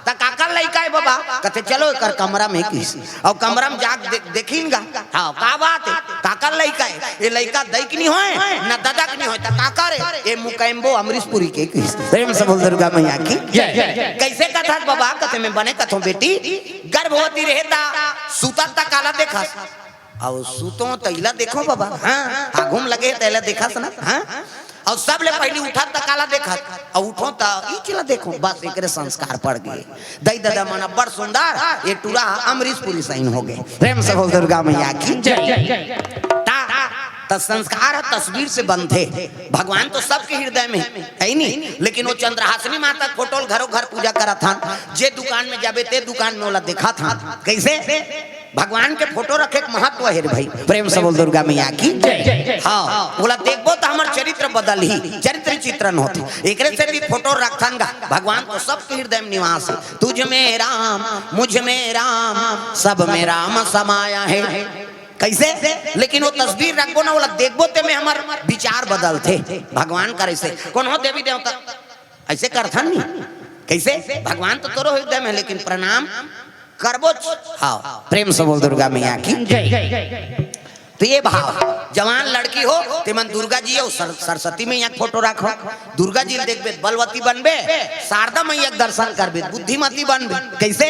त काकर लइका हे बाबा?" कथे, "चलो एकर कमरा म," किहिस। अउ कमरा म जाके दे-, देखिन गा। "हव, का बात हे? काकर लइका हे?" "ए लइका दई के नइ होय, न ददा के नइ होय, त काकर हे?" "ए मुकायम्बो अमरीशपुरी के," किहिस। प्रेम से बोल दुर्गा मैया की। जय। "कइसे कथस बाबा?" कथे, "मैं बने कथों बेटी, गर्भवती रहे त सुतत त काला देखस?" "अउ सुतों त इला देखों बाबा।" "हां, आघू म लगे हे त इला देखस न।" "हां।" "अउ सबले पहिली उठत त काला देखस?" "अउ उठों त इच ला देखों।" बस एकरे संस्कार पड़ गे। दई ददा मन अब्बड़ सुंदर, ए टूरा ह अमरीशपुरी सइन होगे। प्रेम से बोल दुर्गा मैया की। जय। त, त संस्कार ह तस्वीर से बनथे। भगवान तो सबके हृदय म हे, हे नी? लेकिन ओ चंद्रहासिनी माता के फोटो ल घरो घर पूजा करत हन, जे दुकान म जाबे ते दुकान म ओला देखत हन। कइसे? भगवान के फोटो रखे के महत्व हे रे भाई। प्रेम से बोल दुर्गा मैया की। जय। हव, ओला देखबो त हमर चरित्र बदलही, चरित्र चित्रण होथे। एकरे सेती फोटो रखथन गा। भगवान तो सबके हृदय म निवास हे। "तुझ में राम, मुझ में राम, सब में राम समाया है।" कइसे? लेकिन ओ तस्वीर रखबो न, ओला देखबो ते में हमर बिचार बदलथे। भगवान कर अइसे कोनो देवी देवता अइसे करथन नी। कइसे? भगवान तो तोरो हृदय म हे, लेकिन प्रणाम करबो। हाँ, प्रेम से बोल दुर्गा मैया की। जय। तो ये भाव, जवान लड़की हो, तेमन दुर्गा जी अउ सर-, सरस्वती मैया के फोटो राखो। दुर्गा जी ल देखबे त बलवती बनबे, शारदा मैया के दर्शन करबे त बुद्धिमती बनबे। कैसे?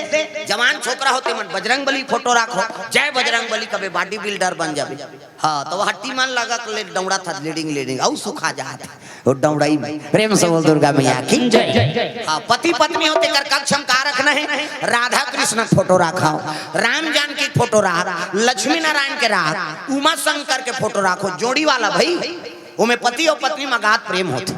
जवान छोकरा हो, तेमन बजरंग बली फोटो राखो, जय बजरंग बली कबे, बॉडी बिल्डर बन जाबे। हाँ, तो हट्टी मन लगा के ले डौड़ा था, लीडिंग, लीडिंग, अउ सुखा जात। वो डौड़ाई में प्रेम से बोल दुर्गा मैया की। जय। हाँ, पति पत्नी हो, तेकर कक्ष में का रखना है? राधा कृष्ण के फोटो राखो, राम जानकी के फोटो राख, लक्ष्मी नारायण के राख, उमा शंकर के फोटो राखो, जोड़ी वाला भाई, ओमे पति अउ पत्नी में अगाध प्रेम होथे।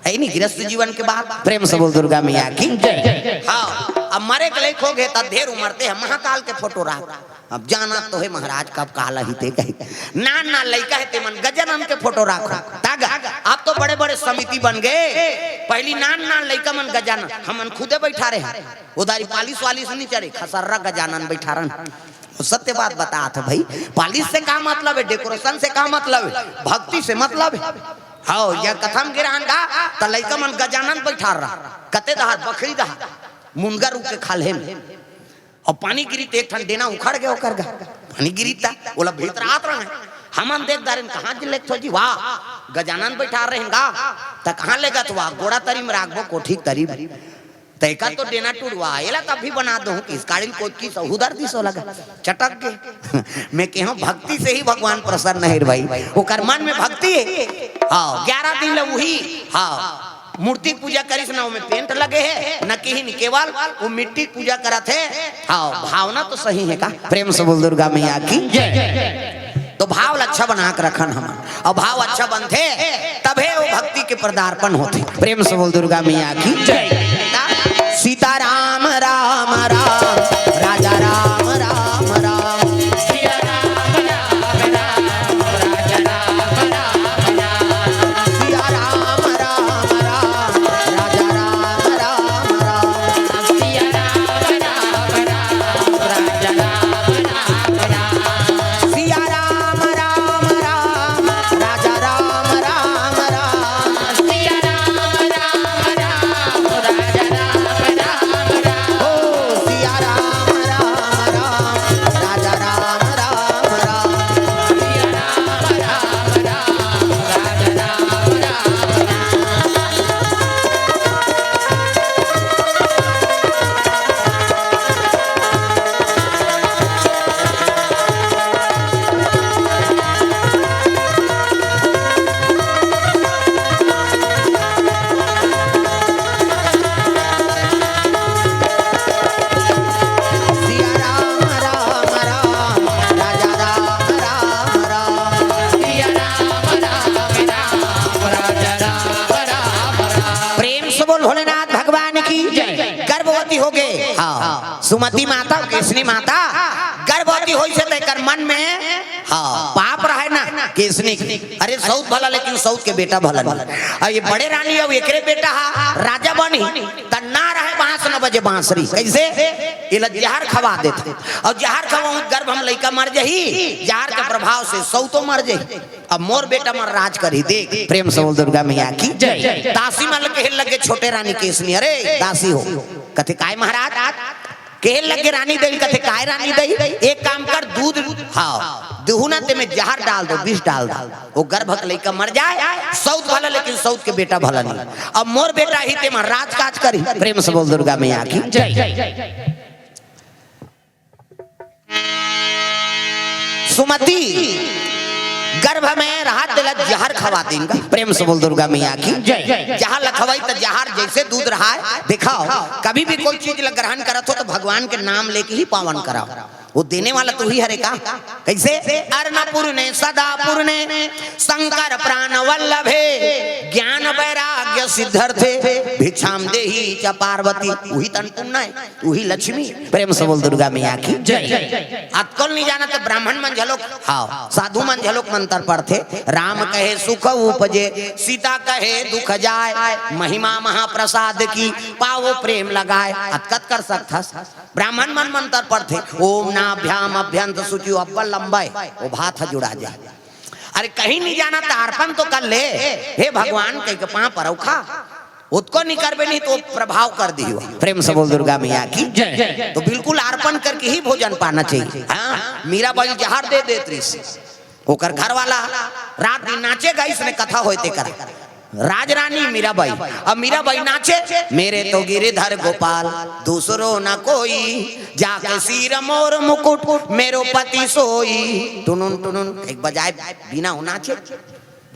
है नहीं गृहस्थ जीवन के बात? प्रेम से बोल दुर्गा मैया की। जय। हाँ, अब मरे के लइक हो गए त ढेर उमर ते महाकाल के फोटो राख। अब जाना तो है महाराज कब काल ही ते कही। नान नान लइका है तेमन गजानन के फोटो राखो। तागा, अब तो बड़े बड़े समिति बन गए। पहली नान नान लइका मन गजानन, हमन खुदे बैठा रहे। उधारी पालिश वालिश नहीं चढ़े, खसर्रा गजानन बैठा रहन। वो सत्य बात बतात है भाई। पालिश से का मतलब है, डेकोरेशन से का मतलब है, भक्ति से मतलब है। हाँ, या कथा म गे रहन गा, त लइका मन गजानन बैठा रहा। कते दहात, बखरी दहात, मुनगा रूख के खाल्हे में। अउ पानी गिरी त एक ठन डेना उखड़ गे ओकर गा। पानी गिरी त ओला भीतर आत रहे। हमन देख डारेन, कहाँ जी लेगथो जी, वाह, गजानन बैठा रहे गा, त कहाँ लेगत, वाह, गोड़ा तरी में राखबो, कोठी तरी में। त एकर तो डेना टूट, वाह, एला त अभी बना दूँ, कि इस काड़िल कोई की सहूदर दिसो लगा, चटक गे। मैं कहूँ, भक्ति से ही भगवान प्रसन्न है रे भाई, ओकर मन में भक्ति है। हाँ, ग्यारह दिन ले वही, हाँ, मूर्ति के पूजा करिस ना, ओमे पेंट लगे है, न किही न केवल वो मिट्टी के पूजा करत है। हाँ, भावना तो सही है का? प्रेम से बोल दुर्गा मैया की। जय। तो भाव ल अच्छा बना के रखन हमन, अउ भाव अच्छा बनथे तभे वो भक्ति के पदार्पण होथे। प्रेम से बोल दुर्गा मैया की। जय। सीता राम राम राम, राजा राम राम राम। सिया राम राम राम, राजा राम राम राम। सिया राम राम राम, राजा राम राम राम। सिया राम राम राम, राजा राम राम राम। सिया राम राम राम, राजा राम राम राम। सिया राम राम राम, राजा राम राम राम। ओ सिया राम राम राम, राजा राम राम राम। सिया राम राम राम, राजा राम राम राम। सिया राम राम राम, राजा राम राम राम। सिया राम राम राम, राजा राम राम राम। प्रेम से बोल भोलेनाथ भगवान की। जय। गर्भवती हो गए। हाँ। सुमति माता, केसनी माता गर्भवती होइस हे, तेकर मन में, हाँ, पाप रहे ना, केसनी के। अरे, सौत भला, लेकिन सौत के बेटा भला नहीं। अब ये बड़े रानी, अब एकरे बेटा हा, राजा बनी, त ना रहे बांस, न बजे बांसुरी। कैसे? एला जहर खवा देथे। अउ जहर खवाहूं, गर्भ म लइका मर जही, जहर के प्रभाव से सौतो मर जही। अब मोर बेटा मन राज करही, देख। प्रेम से बोल दुर्गा मैया की। जय। दासी मन ल कहे लगे छोटे रानी केसनी, "अरे दासी हो।" कथे, "काय महाराज?" कहे लगे रानी दई, कथे, "काय रानी दई? एक काम कर, दूध, हाँ, दुहू ना, तेमे जहर डाल दो, विष डाल दो, वो गर्भ के लइका मर जाए, सौत भला, लेकिन सौत के बेटा भला नहीं। अब मोर बेटा ही तेमा राजकाज करही।" प्रेम से बोल दुर्गा मैया की। जय। सुमति गर्भ में रहत तेला जहर खवा दिन गा। प्रेम से बोल दुर्गा मैया की। जय। जहर ल खवाई त जहर जैसे दूध रहाय। देखाओ, कभी भी कोई चीज ल ग्रहण करत हो त भगवान के नाम लेके ही पावन कराओ। वो देने वाला तू ही हरे का? कैसे? अन्नपूर्णे सदा पूर्णे शंकर प्राण वल्लभे ज्ञान वैराग्य सिद्ध्यर्थे भिक्षाम देही च पार्वती। वही त अन्नपूर्णा है। उही लक्ष्मी। प्रेम से बोल दुर्गा मैया की। जय। अतकोल नहीं जाना त ब्राह्मण मन झलोक, हाँ, साधु मन झलोक मंत्र पढ़थे। राम कहे सुख उपजे, सीता कहे दुख जाय, महिमा महाप्रसाद की, पावो प्रेम लगाय। अतकत कर सकथस। ब्राह्मण मन मंत्र पढ़थे, ओम नाभ्याम अभ्यंत शुचि, अब्बड़ लंबा है, वो भात ह जुड़ा जाए। अरे कहीं नहीं जाना त अर्पण तो कर ले, हे भगवान कह के पाँव परौखा। ओतको नहीं करबे नहीं तो प्रभाव कर दियो। प्रेम से बोल दुर्गा मैया की। जय। तो बिल्कुल अर्पण करके ही भोजन पाना चाहिए। हाँ, मीराबाई जहर दे देत रहिस। ओकर घर वाला रात दिन नाचे गाइस ने कथा होय तेकर। राजरानी मीराबाई। अब मीराबाई नाचे, मेरे तो गिरधर गोपाल, दूसरो ना कोई, जाके सिर मोर मुकुट, मेरो पति सोई। टुनुन टुनुन एक बजाए बीना हो नाचे।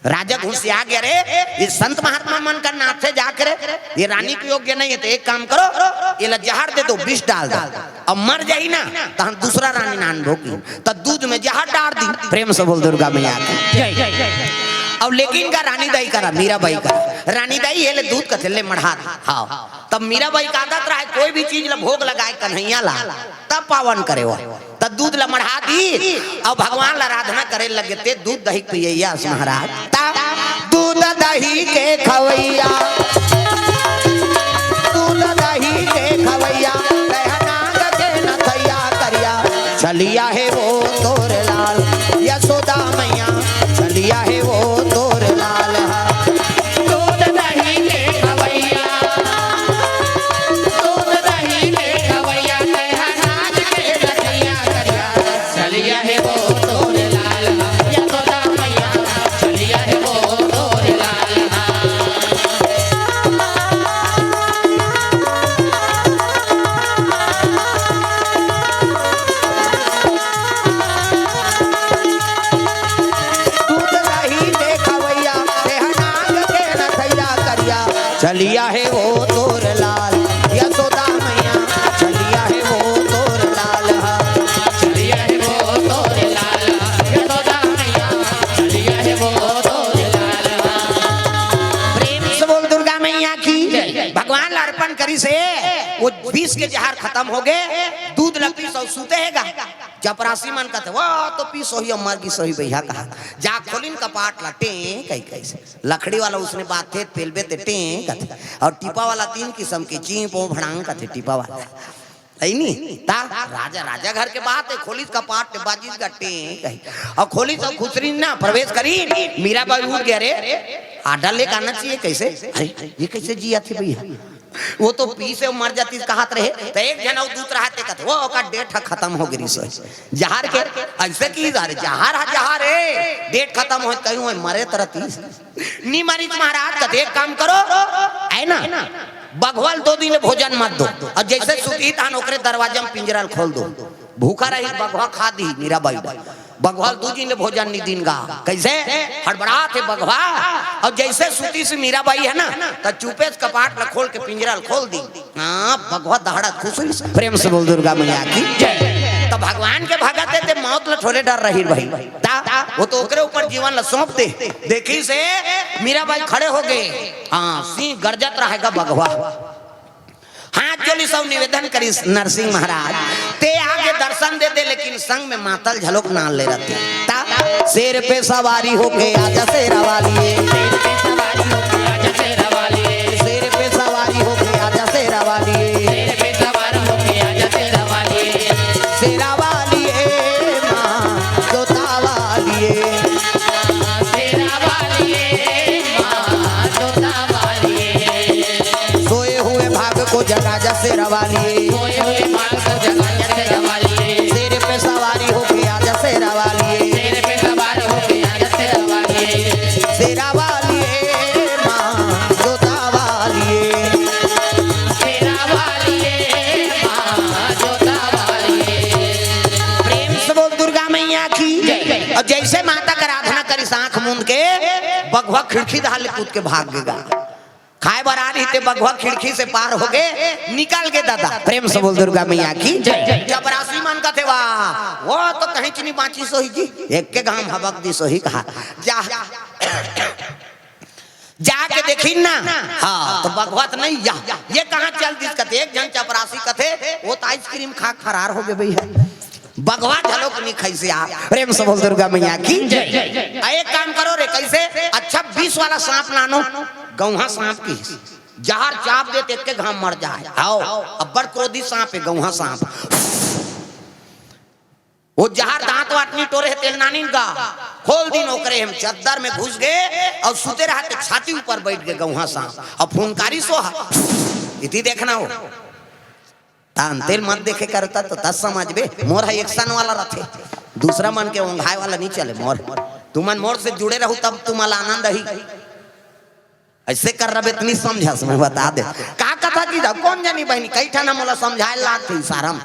राजा घुसिया गया रे, ये संत महात्मा मन का नाचे जाके रे, ये रानी के योग्य नहीं है, तो एक काम करो, ये ला जहर दे दो, विष डाल दो, अब मर जाई ना, तो हम दूसरा रानी नान भोगी। तो दूध में जहर डाल दी। प्रेम से बोल दुर्गा मैया की। जय। अब लेकिन का रानी दाई करा, मीराबाई का, रानी दाई ये ले दूध कथे ले मढ़ा दे। हाँ, तब मीराबाई का आदत रहा है, कोई भी चीज ला भोग लगाए कन्हैया ला, तब पावन करे वो। त दूध ला मढ़ा दी, अब भगवान ला आराधना करे लगे ते दूध दही के पियैया अस महाराज। त दूध दही के खवैया, दूध दही के खवैया, तैं नाग के नथैया करिया, छलिया हे वो तोर लाल, यशोदा मैया, छलिया हे वो तोर लाल। दूध दही के खवैया, दूध दही के खवैया, तैं नाग के नथैया करिया, छलिया हे वो तोर लाल, यशोदा मैया, छलिया हे वो तोर लाल। दूध दही के खवैया, तैं नाग के नथैया करिया, छलिया हे वो तोर लाल, यशोदा मैया, छलिया हे वो तोर लाल। छलिया हे वो तोर लाल, यशोदा मैया, छलिया हे वो तोर लाल। प्रेम से बोल दुर्गा मैया की। जय। भगवान ला अर्पण करिस हे, वो विष के जहर खत्म हो गे, दूध ला पीस अउ सूते हे गा। चपरासी मन कथे, "वो तो पीस होही, अउ मर गिस होही भैया," कहा। जा खोलिन कपाट ला, टें कहि कहिस। लकड़ी वाला उसने बात थे, पेलबे ते टें कथे। अउ टीपा वाला तीन किसम के, चीं पों भड़ांग कथे टीपा वाला। है नी? ता राजा, राजा घर के बात हे, खोलिस कपाट ते बाजिस गा टें कहि। अउ खोलिस अउ खुसरिन ना, प्रवेश करिन, मीराबाई उठ गे, "अरे, आडा लेके आना चाहिए, कइसे? अरे, ये कइसे जियत हे भैया?" वो तो पीस हे मर जातिस कहत रहे, त एक झन अउ दूत रहा ते कथे, "वो ओकर डेट ह खतम हो गे रिहिस होही।" जहर के, अइसे कि जहर, जहर ह जहर हे, डेट खतम होय, कहीं होय, मरे त रतिस। नी मरिस महाराज, कथे, "एक काम करो, है ना, बघवा ल दो दिन ले भोजन मत दो, अउ जइसे सुतही तहन ओकरे दरवाजा में पिंजरा ल खोल दो, भूखा रही, बघवा खा दी मीराबाई।" बघवा ल दू दिन ले भोजन नी दिन गा। कइसे? हड़बड़ात हे बघवा। अउ जइसे सुतिस मीराबाई हे ना, त चुपे से कपाट ल खोल के पिंजरा ल खोल दी। हाँ, बघवा दहाड़त खुसरिस। प्रेम से बोल दुर्गा मैया की। जय। त भगवान के भगत हे ते मौत ल थोरे डर रही भाई। ता, वो तो ओकरे ऊपर जीवन ल सौंप दे। देखिस हे मीराबाई खड़े हो गे। हाँ, सिंह गरजत रहे गा बघवा। हाथ जोड़िस अउ निवेदन करिस, "नरसिंह महाराज, तें आके दर्शन दे दे, लेकिन संग में मातल घलोक नान ले रहते।" ता, शेर पे सवारी होके आजा शेरा वाली, शेर पे सवारी होके आजा शेरा वाली, शेर पे सवारी होके आजा शेरा वाली, शेर पे सवारी होके आजा शेरा वाली, शेरा वाली ए माँ, जोता वाली ए, शेरा वाली ए माँ, जोता वाली ए। सोए हुए भाग को जगा जा शेरा वाली। सोए हुए भाग को जगा जा शेरा वाली। शेर पे सवारी होके आजा शेरा वाली। शेर पे सवार होके आजा शेरा वाली। शेरा वाली ए माँ जोता वाली ए। शेरा वाली ए माँ जोता वाली ए। प्रेम से बोल दुर्गा मैया की। जय। अउ जइसे माता के आराधना करिस आँख मूंद के, बघवा खिड़की डहर ले कूद के भाग गे गा। खाए बर आ रही ते बघवा खिड़की से पार हो गे, निकल गे दादा। प्रेम से बोल दुर्गा मैया की। जय। चपरासी मन कथे, "वाह, वो तो कहीं च नी बाँचिस होही जी, एके घाम हबक दिस होही," कहा। जा, जाके देखिन ना, हाँ, तो बघवा त नहीं, या, ये कहाँ चल दिस कथे। एक झन चपरासी कथे, "वो तो आइसक्रीम खा के फरार हो गे भैया।" बघवा घलोक नी खाइस हे। प्रेम से बोल दुर्गा मैया की। जय। आ, एक काम करो रे, कइसे? अच्छा, विष वाला सांप लानो, गौहा सांप के जहर चाप दे त एके घाम मर जाए। आओ, अब्बड़ क्रोधी सांप हे, गौहा सांप। वो जहर दांत वाट नी टोरे हे, तेला नानिन गा। खोल दिन ओकरे हम चद्दर में घुस गे अउ सुते रहत छाती ऊपर बइठ गे गउहा सांप। अउ फुंकारी सोहा इति देखना हो। तान तेल मत देखे करता तो तस समझबे, मोर ह एक्शन वाला रथे, दूसरा मन के ओंघाय वाला नहीं चले मोर। तुमन मोर से जुड़े रहू तब तुमला आनंद ही। अइसे कर रबे त नहीं समझस, मैं बता दे। का कथा की जाव, कोन जनी बहिनी, कई ठन मोला समझाय लागथे इशारा म।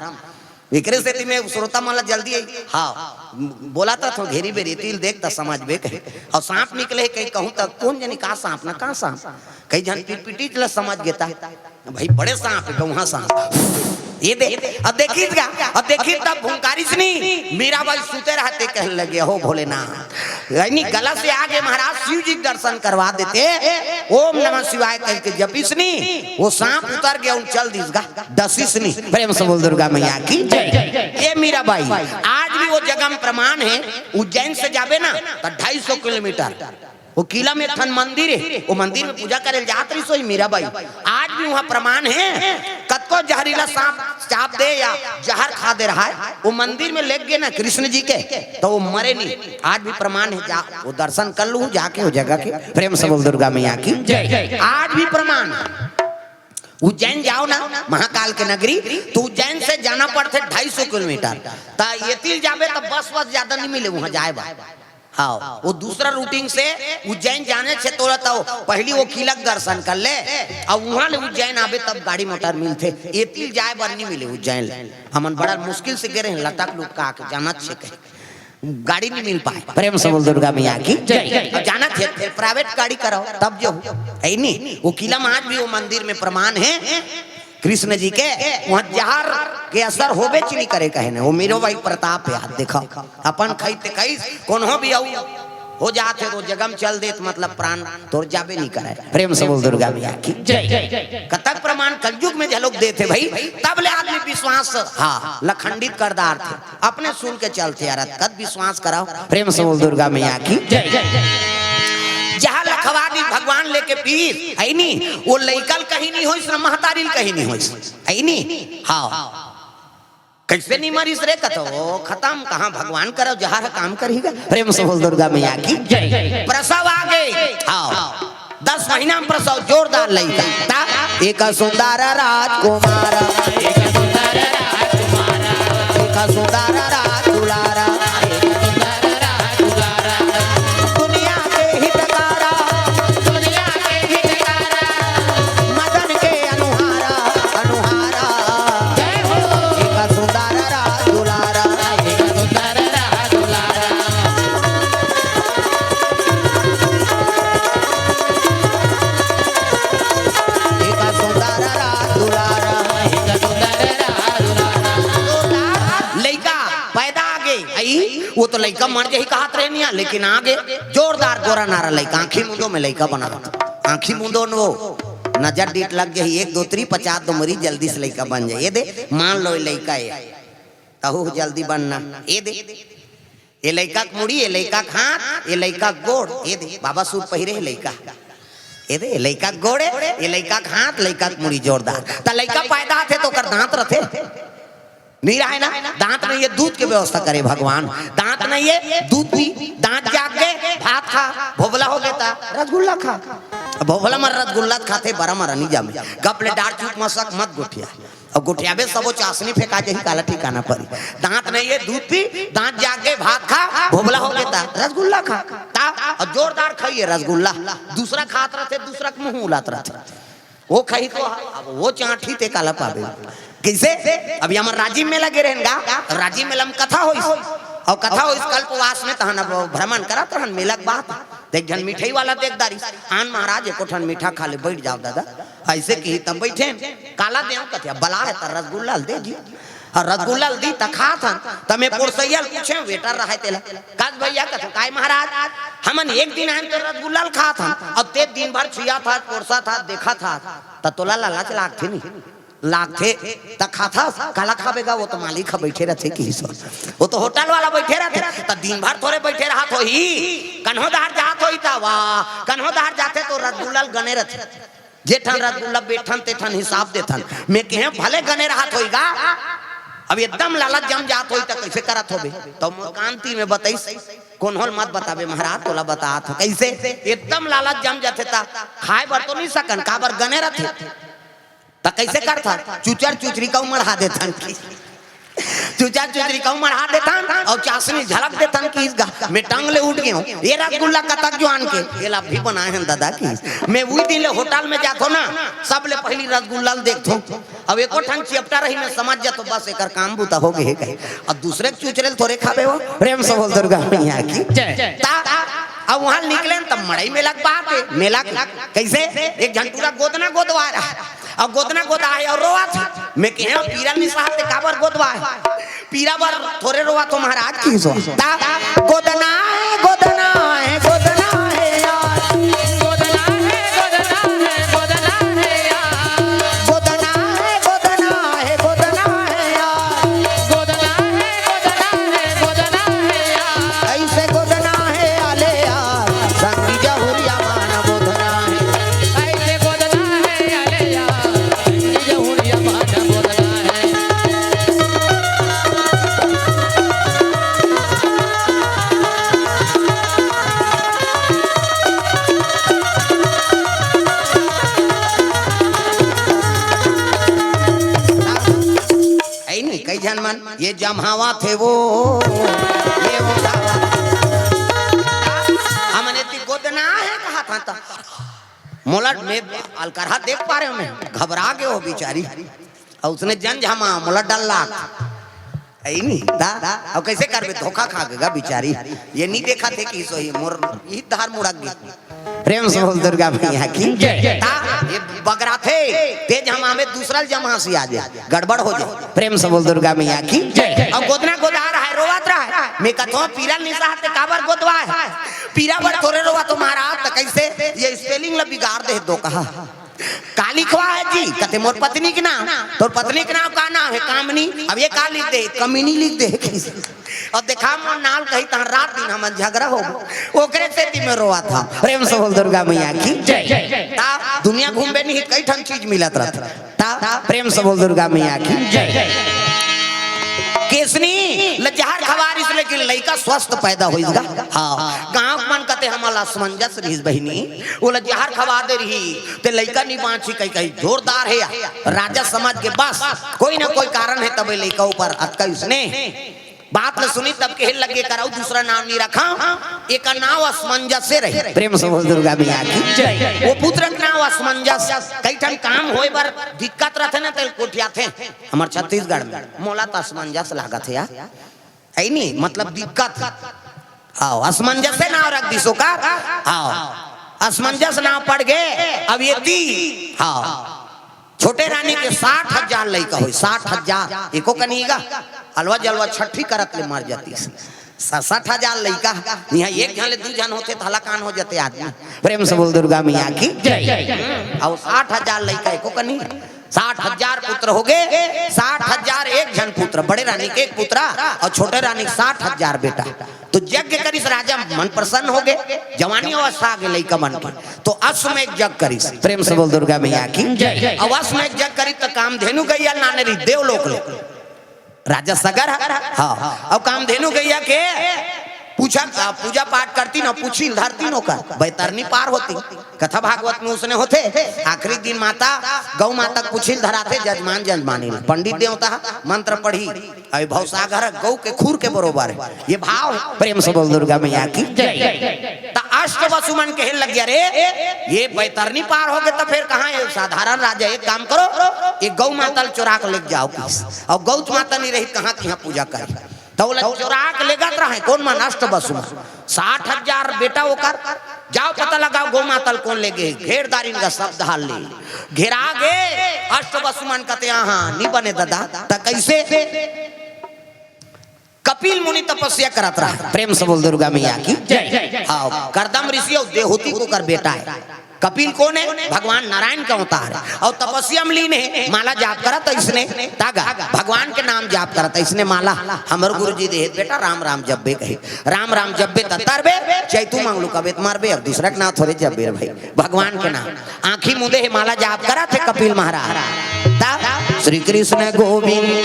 एकरे सेती मैं श्रोता मन ला जल्दी आई। हाँ, बोला था तो घेरी बेरी तिल देख त समझबे कहे। अउ सांप निकले कहीं कहूँ त कोन जनी का सांप ना का सांप। कई झन पिटपिटीच ला समझ गेता। भाई बड़े सांप हे, गौहा सांप। ये दे, अब देखित का, अब देखित तब भुंकारिस नी, मीराबाई सुते रहते कहने लगे, "हो भोलेनाथ।" यानी गला से आगे महाराज शिव जी के दर्शन करवा देते, "ओम नमः शिवाय" कह के जपिस नी, वो सांप उतर गया, उन चल दिस गा, डसिस नी। प्रेम से बोल दुर्गा मैया की जय। ये मीराबाई, आज भी वो जगह में प्रमाण है, उज्जैन से जाबे ना तो ढाई सौ किलोमीटर वो किला में एक ठन मंदिर हे, वो मंदिर में पूजा करे ल जात रहिस होही मीराबाई। आज भी वहाँ प्रमाण हे, कतको जहरीला सांप चाप दे या जहर खा दे रहा है, वो मंदिर में लेग गे ना कृष्ण जी के, तो वो मरे नहीं। आज भी प्रमाण हे, जा वो दर्शन कर लू जाके वो जगह के। प्रेम से बोल दुर्गा मैया की जय। आज भी प्रमाण हे। उज्जैन जाव ना महाकाल के नगरी, तो उज्जैन से जाना पड़थे ढाई सौ किलोमीटर। त एती ल जाबे त बस वस ज्यादा नहीं मिले वहाँ जाए बर। हाँ, वो दूसरा रूटिंग से उज्जैन जाने से तोला तो पहली वो किला के दर्शन कर ले, अउ वहाँ ले उज्जैन आबे तब गाड़ी मोटर मिलथे। एती ल जाए बर नहीं मिले उज्जैन ले। हमन बड़ा मुश्किल से गे रहे, लटक लुटका के जानत छे कहे। गाड़ी नहीं मिल पाए। प्रेम से बोल दुर्गा मैया की जय। अउ जानत हे, फिर प्राइवेट गाड़ी कराओ, तब जो हो। है नहीं, वो किला में आज भी वो मंदिर में प्रमाण हे कृष्ण जी के, वहाँ जहर के असर होबे च नहीं करे कहे ने। वो मीराबाई प्रताप याद देखो, अपन खई ते खई, कोनो भी अउ हो जात हे तो जगह में चल देत, मतलब प्राण तोर जाबे नहीं करे। प्रेम से बोल दुर्गा मैया की जय। कतक प्रमाण कलयुग में झलक देत हे भाई, तब ले आदमी विश्वास, हाँ, लखंडित कर डारथे। अपने सुन के चलथे यार, कत विश्वास कराओ। प्रेम से बोल दुर्गा मैया की जय। जहाँ लखवा दी भगवान लेके पीर, है नी, वो लइका ल कहीं नहीं होइस, न महतारी ल कहीं नहीं होइस, है नी। हाँ, कैसे नहीं मरिस रे, कतो खत्म, कहाँ भगवान करो, जहाँ काम करी गा। प्रेम से बोल दुर्गा मैया की जय। प्रसव आ गे, हाँ, दस महीना में प्रसव, जोरदार लइका। ता एक सुंदर राजकुमार, एक सुंदर राज दुलारा, दुनिया के हितकारा, मदन के अनुहारा, अनुहारा। एक सुंदर राज दुलारा, एक सुंदर राज दुलारा। लइका पैदा आ गे, आई, वो तो लइका मर जाही कहत रहे नहीं, लेकिन आ गे जोरदार गोरा नारा लइका, आँखी मुंदो में लइका बना, आँखी मुंदो नो, नजर डीठ लग जाही, एक दो त्री पचास दो मरी, जल्दी से लइका बन जाए। ये दे, मान लो ये लइका हे, तहू जल्दी बनना। ये दे, ये लइका के मुड़ी, ये लइका के हाथ, ये लइका के गोड़, ये दे, बाबा सूट पहिरे हे लइका, ये दे, ये लइका के गोड़ हे, ये लइका के हाथ, लइका के मुड़ी जोरदार। त लइका पैदा होथे त ओकर दांत रथे, नहीं रहे ना, दांत नहीं हे, दूध के व्यवस्था करे भगवान। दांत नहीं हे, दूध पी, दांत जाग गे, भात खा, भोभला हो गे त रसगुल्ला खा। भोभला म रसगुल्ला खाथे, बरा मरा नहीं जामे। गप ले डार चुप मसक मत गोठिया। अउ गोठियाबे सबो चासनी फेंका जाही, काला ठिकाना परी। दांत नहीं हे, दूध पी, दांत जाग गे, भात खा, भोभला हो गे त रसगुल्ला खा। ता, अउ जोरदार खाइए रसगुल्ला। दूसरा खात रथे, दूसरा के मुंह उलात रथे। वो खाही तो, अब वो चांटी ते काला पाबे। कैसे? अभी हमर राजिम मेला गे रहेन गा, राजिम मेला में कथा होइस। अउ कथा होइस कल्पवास में, तहन अब भ्रमण करत रहन मेला के बात। त एक झन मिठाई वाला देख डारिस, आन महाराज एको ठन मीठा खा ले, बैठ जाव दादा। अइसे किही तब बैठेन, काला देव कथे, बला हे त रसगुल्ला ल दे जी। अउ रसगुल्ला ल दी त खात हन, त मैं पोरसैया ल पूछेंव, वेटर रहय तेला, "का भैया," कथे, "काय महाराज, हमन एक दिन आएन त रसगुल्ला ल खात हन, अउ ते दिन भर छियाथस, पोरसथस, देखथस, त तोला लालच लागथे नहीं?" लागथे, त खाथस, काला खाबे गा, वो तो मालिक ह बइठे रथे किहिस। वो तो होटल वाला बइठे रथे, त दिन भर थोरे बइठे रहत होही, कन्हो डहर जात होही त वाह, कन्हो डहर जाथे त रसगुल्ला ल गने रथे। जे ठन रसगुल्ला बेठन ते ठन हिसाब देथन। मैं कहेंव भले गने रहत होही गा, अब एकदम लालच जम जात होई त कइसे करत होबे? त मोर कान तीर में बतइस, कोनो ल मत बताबे महाराज, तोला बतात हो। कइसे? एकदम लालच जम जाथे त खाए बर तो नइ सकन, काबर गने रथे। त कइसे करथन? चुचर चुचरी कहूं मढ़ा देथन कि चुचर चुचरी कहूं मढ़ा देथन अउ चासनी झलक देथन कि इस गा-, मैं टंग ले उठ गेंव। ये रसगुल्ला कतक जुवान के, ये ला अभी बनाए हन दादा कि मैं उही दिन ले होटल में जाथों ना, सबले पहिली रसगुल्ला ल देखथों। अब एको ठन चिपटा रही, मैं समझ जाथों बस एकर काम बूता हो गे हे कहे। अब दूसरे के चुचरे ल थोरे खाबे हो। प्रेम से बोल दुर्गा मैया की। जय। ता, अब उहां निकलेन त मड़ई मेला के बात हे। मेला के कइसे? एक झन टूरा गोदना गोदवा रहा हे। अब गोदना गोदा हे अउ रोवत हे। मैं कहेंव पीरा ल नइ सहत ते काबर गोदवा हे? पीरा बर थोरे रोवत हो महाराज कि सो। ता गोदना हे, गोदना हे, गोदना हे यार। गोदना हे, गोदना हे, गोदना हे यार। गोदना हे, गोदना हे, गोदना हे यार। गोदना हे, गोदना हे, गोदना हे यार। अइसे गोदना हे आले यार, संगी जहुरिया मान गोदना हे। अइसे गोदना हे आले यार, संगी जहुरिया मान गोदना हे। अइ नहीं, कई झन मन ये जम्हावत हे वो, ये उठावत। हमन एती गोदना हे कहत हन त मोला मैं अलकरहा देख पारेंव, मैं घबरा गेंव बिचारी। अउ उसने जन जमा मोला डर लाग। अइ नहीं, ता, अउ कइसे करबे, धोखा खा गे गा बिचारी। ये नइ देखत हे कि सोही मोर इही धार मुड़क गे। प्रेम से बोल दुर्गा मैया की। जय। ता, ये बगराथे, तेज हम आवे, दूसरा ल जमा से आ जाए, गड़बड़ हो जाए। प्रेम से बोल दुर्गा मैया की। जय। अउ गोदना गोदा रहा हे, रोवत रहा हे। मैं कथों पीरा ल नइ सहत ते काबर गोदवा हे? पीरा बर थोरे रोवत हो महाराज, त कइसे? ये spelling ल बिगाड़ दे हे दो कहा। का लिखवा हे जी? कथे मोर पत्नी के नाम। तोर पत्नी के नाम का नाम हे? कामनी। अब ये का लिख दे? कमीनी लिख दे। अब देखा मोर नाम ल कही तहां रात दिन हमन झगरा हो, ओकरे सेती मैं रोवत हंव। प्रेम से बोल दुर्गा मैया की। जय। ता दुनिया घूमबे नहीं, कई ठन चीज मिलत रथे। ता प्रेम से बोल दुर्गा मैया की। जय। केसनी ल जहर खवा रिहिस, लेकिन लइका स्वस्थ पैदा होइस गा। हां, गांव के मन कथे हमन ल असमंजस रिहिस बहिनी, ओला जहर खवा दे रिहिस, ते लइका नइ बांची कहि कहि जोरदार हे। राजा समझ गे बस कोई ना कोई कारण हे, तबे लइका ऊपर अतका इसने बात ल सुनिस तब कहे लगे, "एकर अउ दूसरा नाम नइ रखंव, एकर नाम असमंजस रही।" प्रेम से बोल दुर्गा मैया की। जय। वो पुत्र के नाम असमंजस। कई ठन काम होय बर दिक्कत रथे ना, तेला गोठियाथे। हमर छत्तीसगढ़ में मोला त असमंजस लागत हे यार, हे नहीं, मतलब दिक्कत। हां, असमंजस से नाम रख दिस ओकर। हां, असमंजस नाम पड़ गे। अब एती, हां, छोटे रानी के साठ हजार लइका होइस, साठ हजार। एको कनी गा, अलवा जलवा छट्ठी करत ले मर जातिस। स-, साठ हजार लइका, इहां एक झन ले दू झन होते, त हलाकान हो जाते आदमी। प्रेम से बोल दुर्गा मैया की। जय। अउ साठ हजार लइका एको कनी, साठ हजार पुत्र हो गे, साठ हजार एक झन पुत्र, बड़े रानी के एक पुत्र अउ छोटे रानी के साठ हजार बेटा। तो यज्ञ करिस राजा, मन प्रसन्न हो गे, जवानी अवस्था आ गे लइका मन के, तो अश्वमेघ यज्ञ करिस। प्रेम से बोल दुर्गा मैया की। जय। अउ अश्वमेघ यज्ञ करिस त कामधेनु गइया लाने रिहिस देवलोक ले। राजा सगर ह? हां। अउ कामधेनु गइया के पूछा, आ, पूजा पाठ करतिन अउ पूछी ल धरतिन ओकर, बैतरनी पार होतिन। कथा भागवत में उसने होथे, आखिरी दिन माता, गौ माता के पूछी ल धराथे, जजमान जजमानी ल। पंडित देवता ह, मंत्र पढ़ी, अउ भवसागर ह, गौ के खूर के बरोबर हे। ये भाव हे। प्रेम से बोल दुर्गा मैया की। जय। त अष्ट वसु मन कहे लग गे, "अरे, ये बैतरनी पार हो गे, त फेर कहां हे साधारण राजा? एक काम करो, ये गौ माता ल चोरा के लेके जाव।" अउ गौ माता नइ रही, कहां के इहां पूजा करे? त ओला चोरा के लेगत रहे। कोन मन? अष्ट वसु मन। साठ हजार बेटा ओकर। जाव पता लगाव गौ माता ल कोन लेगे। घेरदारिन का शब्द हाल ले घेरा गे। अष्ट वसु मन कथे, "हां, नइ बने ददा।" त कइसे? कपिल मुनि तपस्या करत रहा। प्रेम से बोल दुर्गा मैया की। जय। हां, करदम ऋषि अउ देहूति के ओकर बेटा हे। कपिल कोन हे? भगवान नारायण के अवतार हे। अउ तपस्या में लीन हे, माला जाप करत अइसने, तागा, भगवान के नाम जाप करत अइसने माला। हमर गुरुजी देहे बेटा राम राम जपबे कहे। राम राम जपबे त तरबे, चैतू मंगलू कबे त मरबे, अब दूसरा के नाम थोरे जपबे रे भाई। भगवान के नाम। आंखी मूंदे हे, माला जाप करत हे कपिल महाराज। तब श्री कृष्ण गोविंद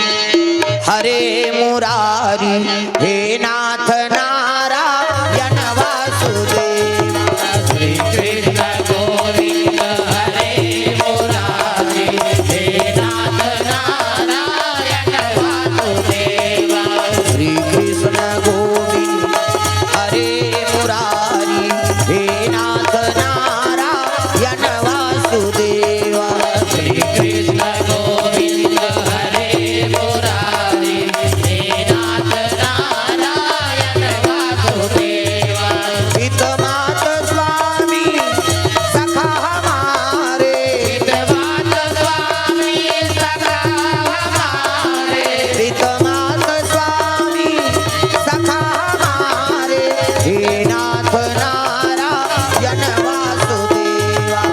हरे मुरारी, हे नाथ नारायण वासुदेव। श्री कृष्ण गोविंद हरे मुरारी, हे नाथ नारायण वासुदेव। श्री कृष्ण गोविंद हरे मुरारी, हे नाथ नारायण वासुदेव। श्री कृष्ण गोविंद हरे मुरारी, हे नाथ नारायण वासुदेव। पित मात स्वामी सखा हमारे। पित मात स्वामी सखा हमारे। पित मात स्वामी सखा हमारे। हे नाथ नारायण वासुदेवा।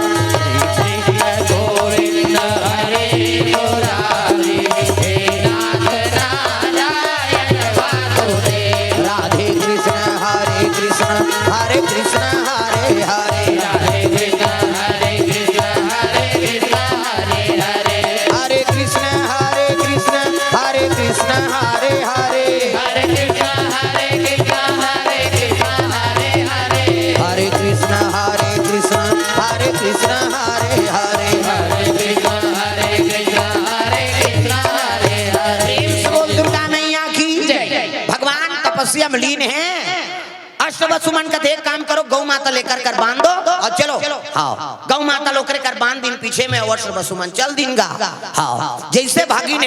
श्री कृष्ण गोविंद हरे मुरारी, हे नाथ नारायण वासुदेव। राधे कृष्ण हरे कृष्ण, हरे कृष्ण हरे हरे। राधे कृष्ण हरे कृष्ण, हरे कृष्ण हरे हरे। हरे कृष्ण हरे कृष्ण, हरे कृष्ण हरे हरे। हरे कृष्ण हरे कृष्ण, हरे कृष्ण हरे हरे। हरे कृष्ण हरे कृष्ण, हरे कृष्ण हरे हरे। हरे कृष्ण हरे कृष्ण, हरे कृष्ण हरे हरे। प्रेम से बोल दुर्गा मैया की जय। भगवान तपस्या में लीन है। अष्ट वसु मन का देख काम करो, गौ माता लेकर कर बांध दो और चलो। हाँ, गौ माता लोकर कर बांध दिन पीछे में, अष्ट वसु मन चल दिन गा। हाँ, जैसे भागी ने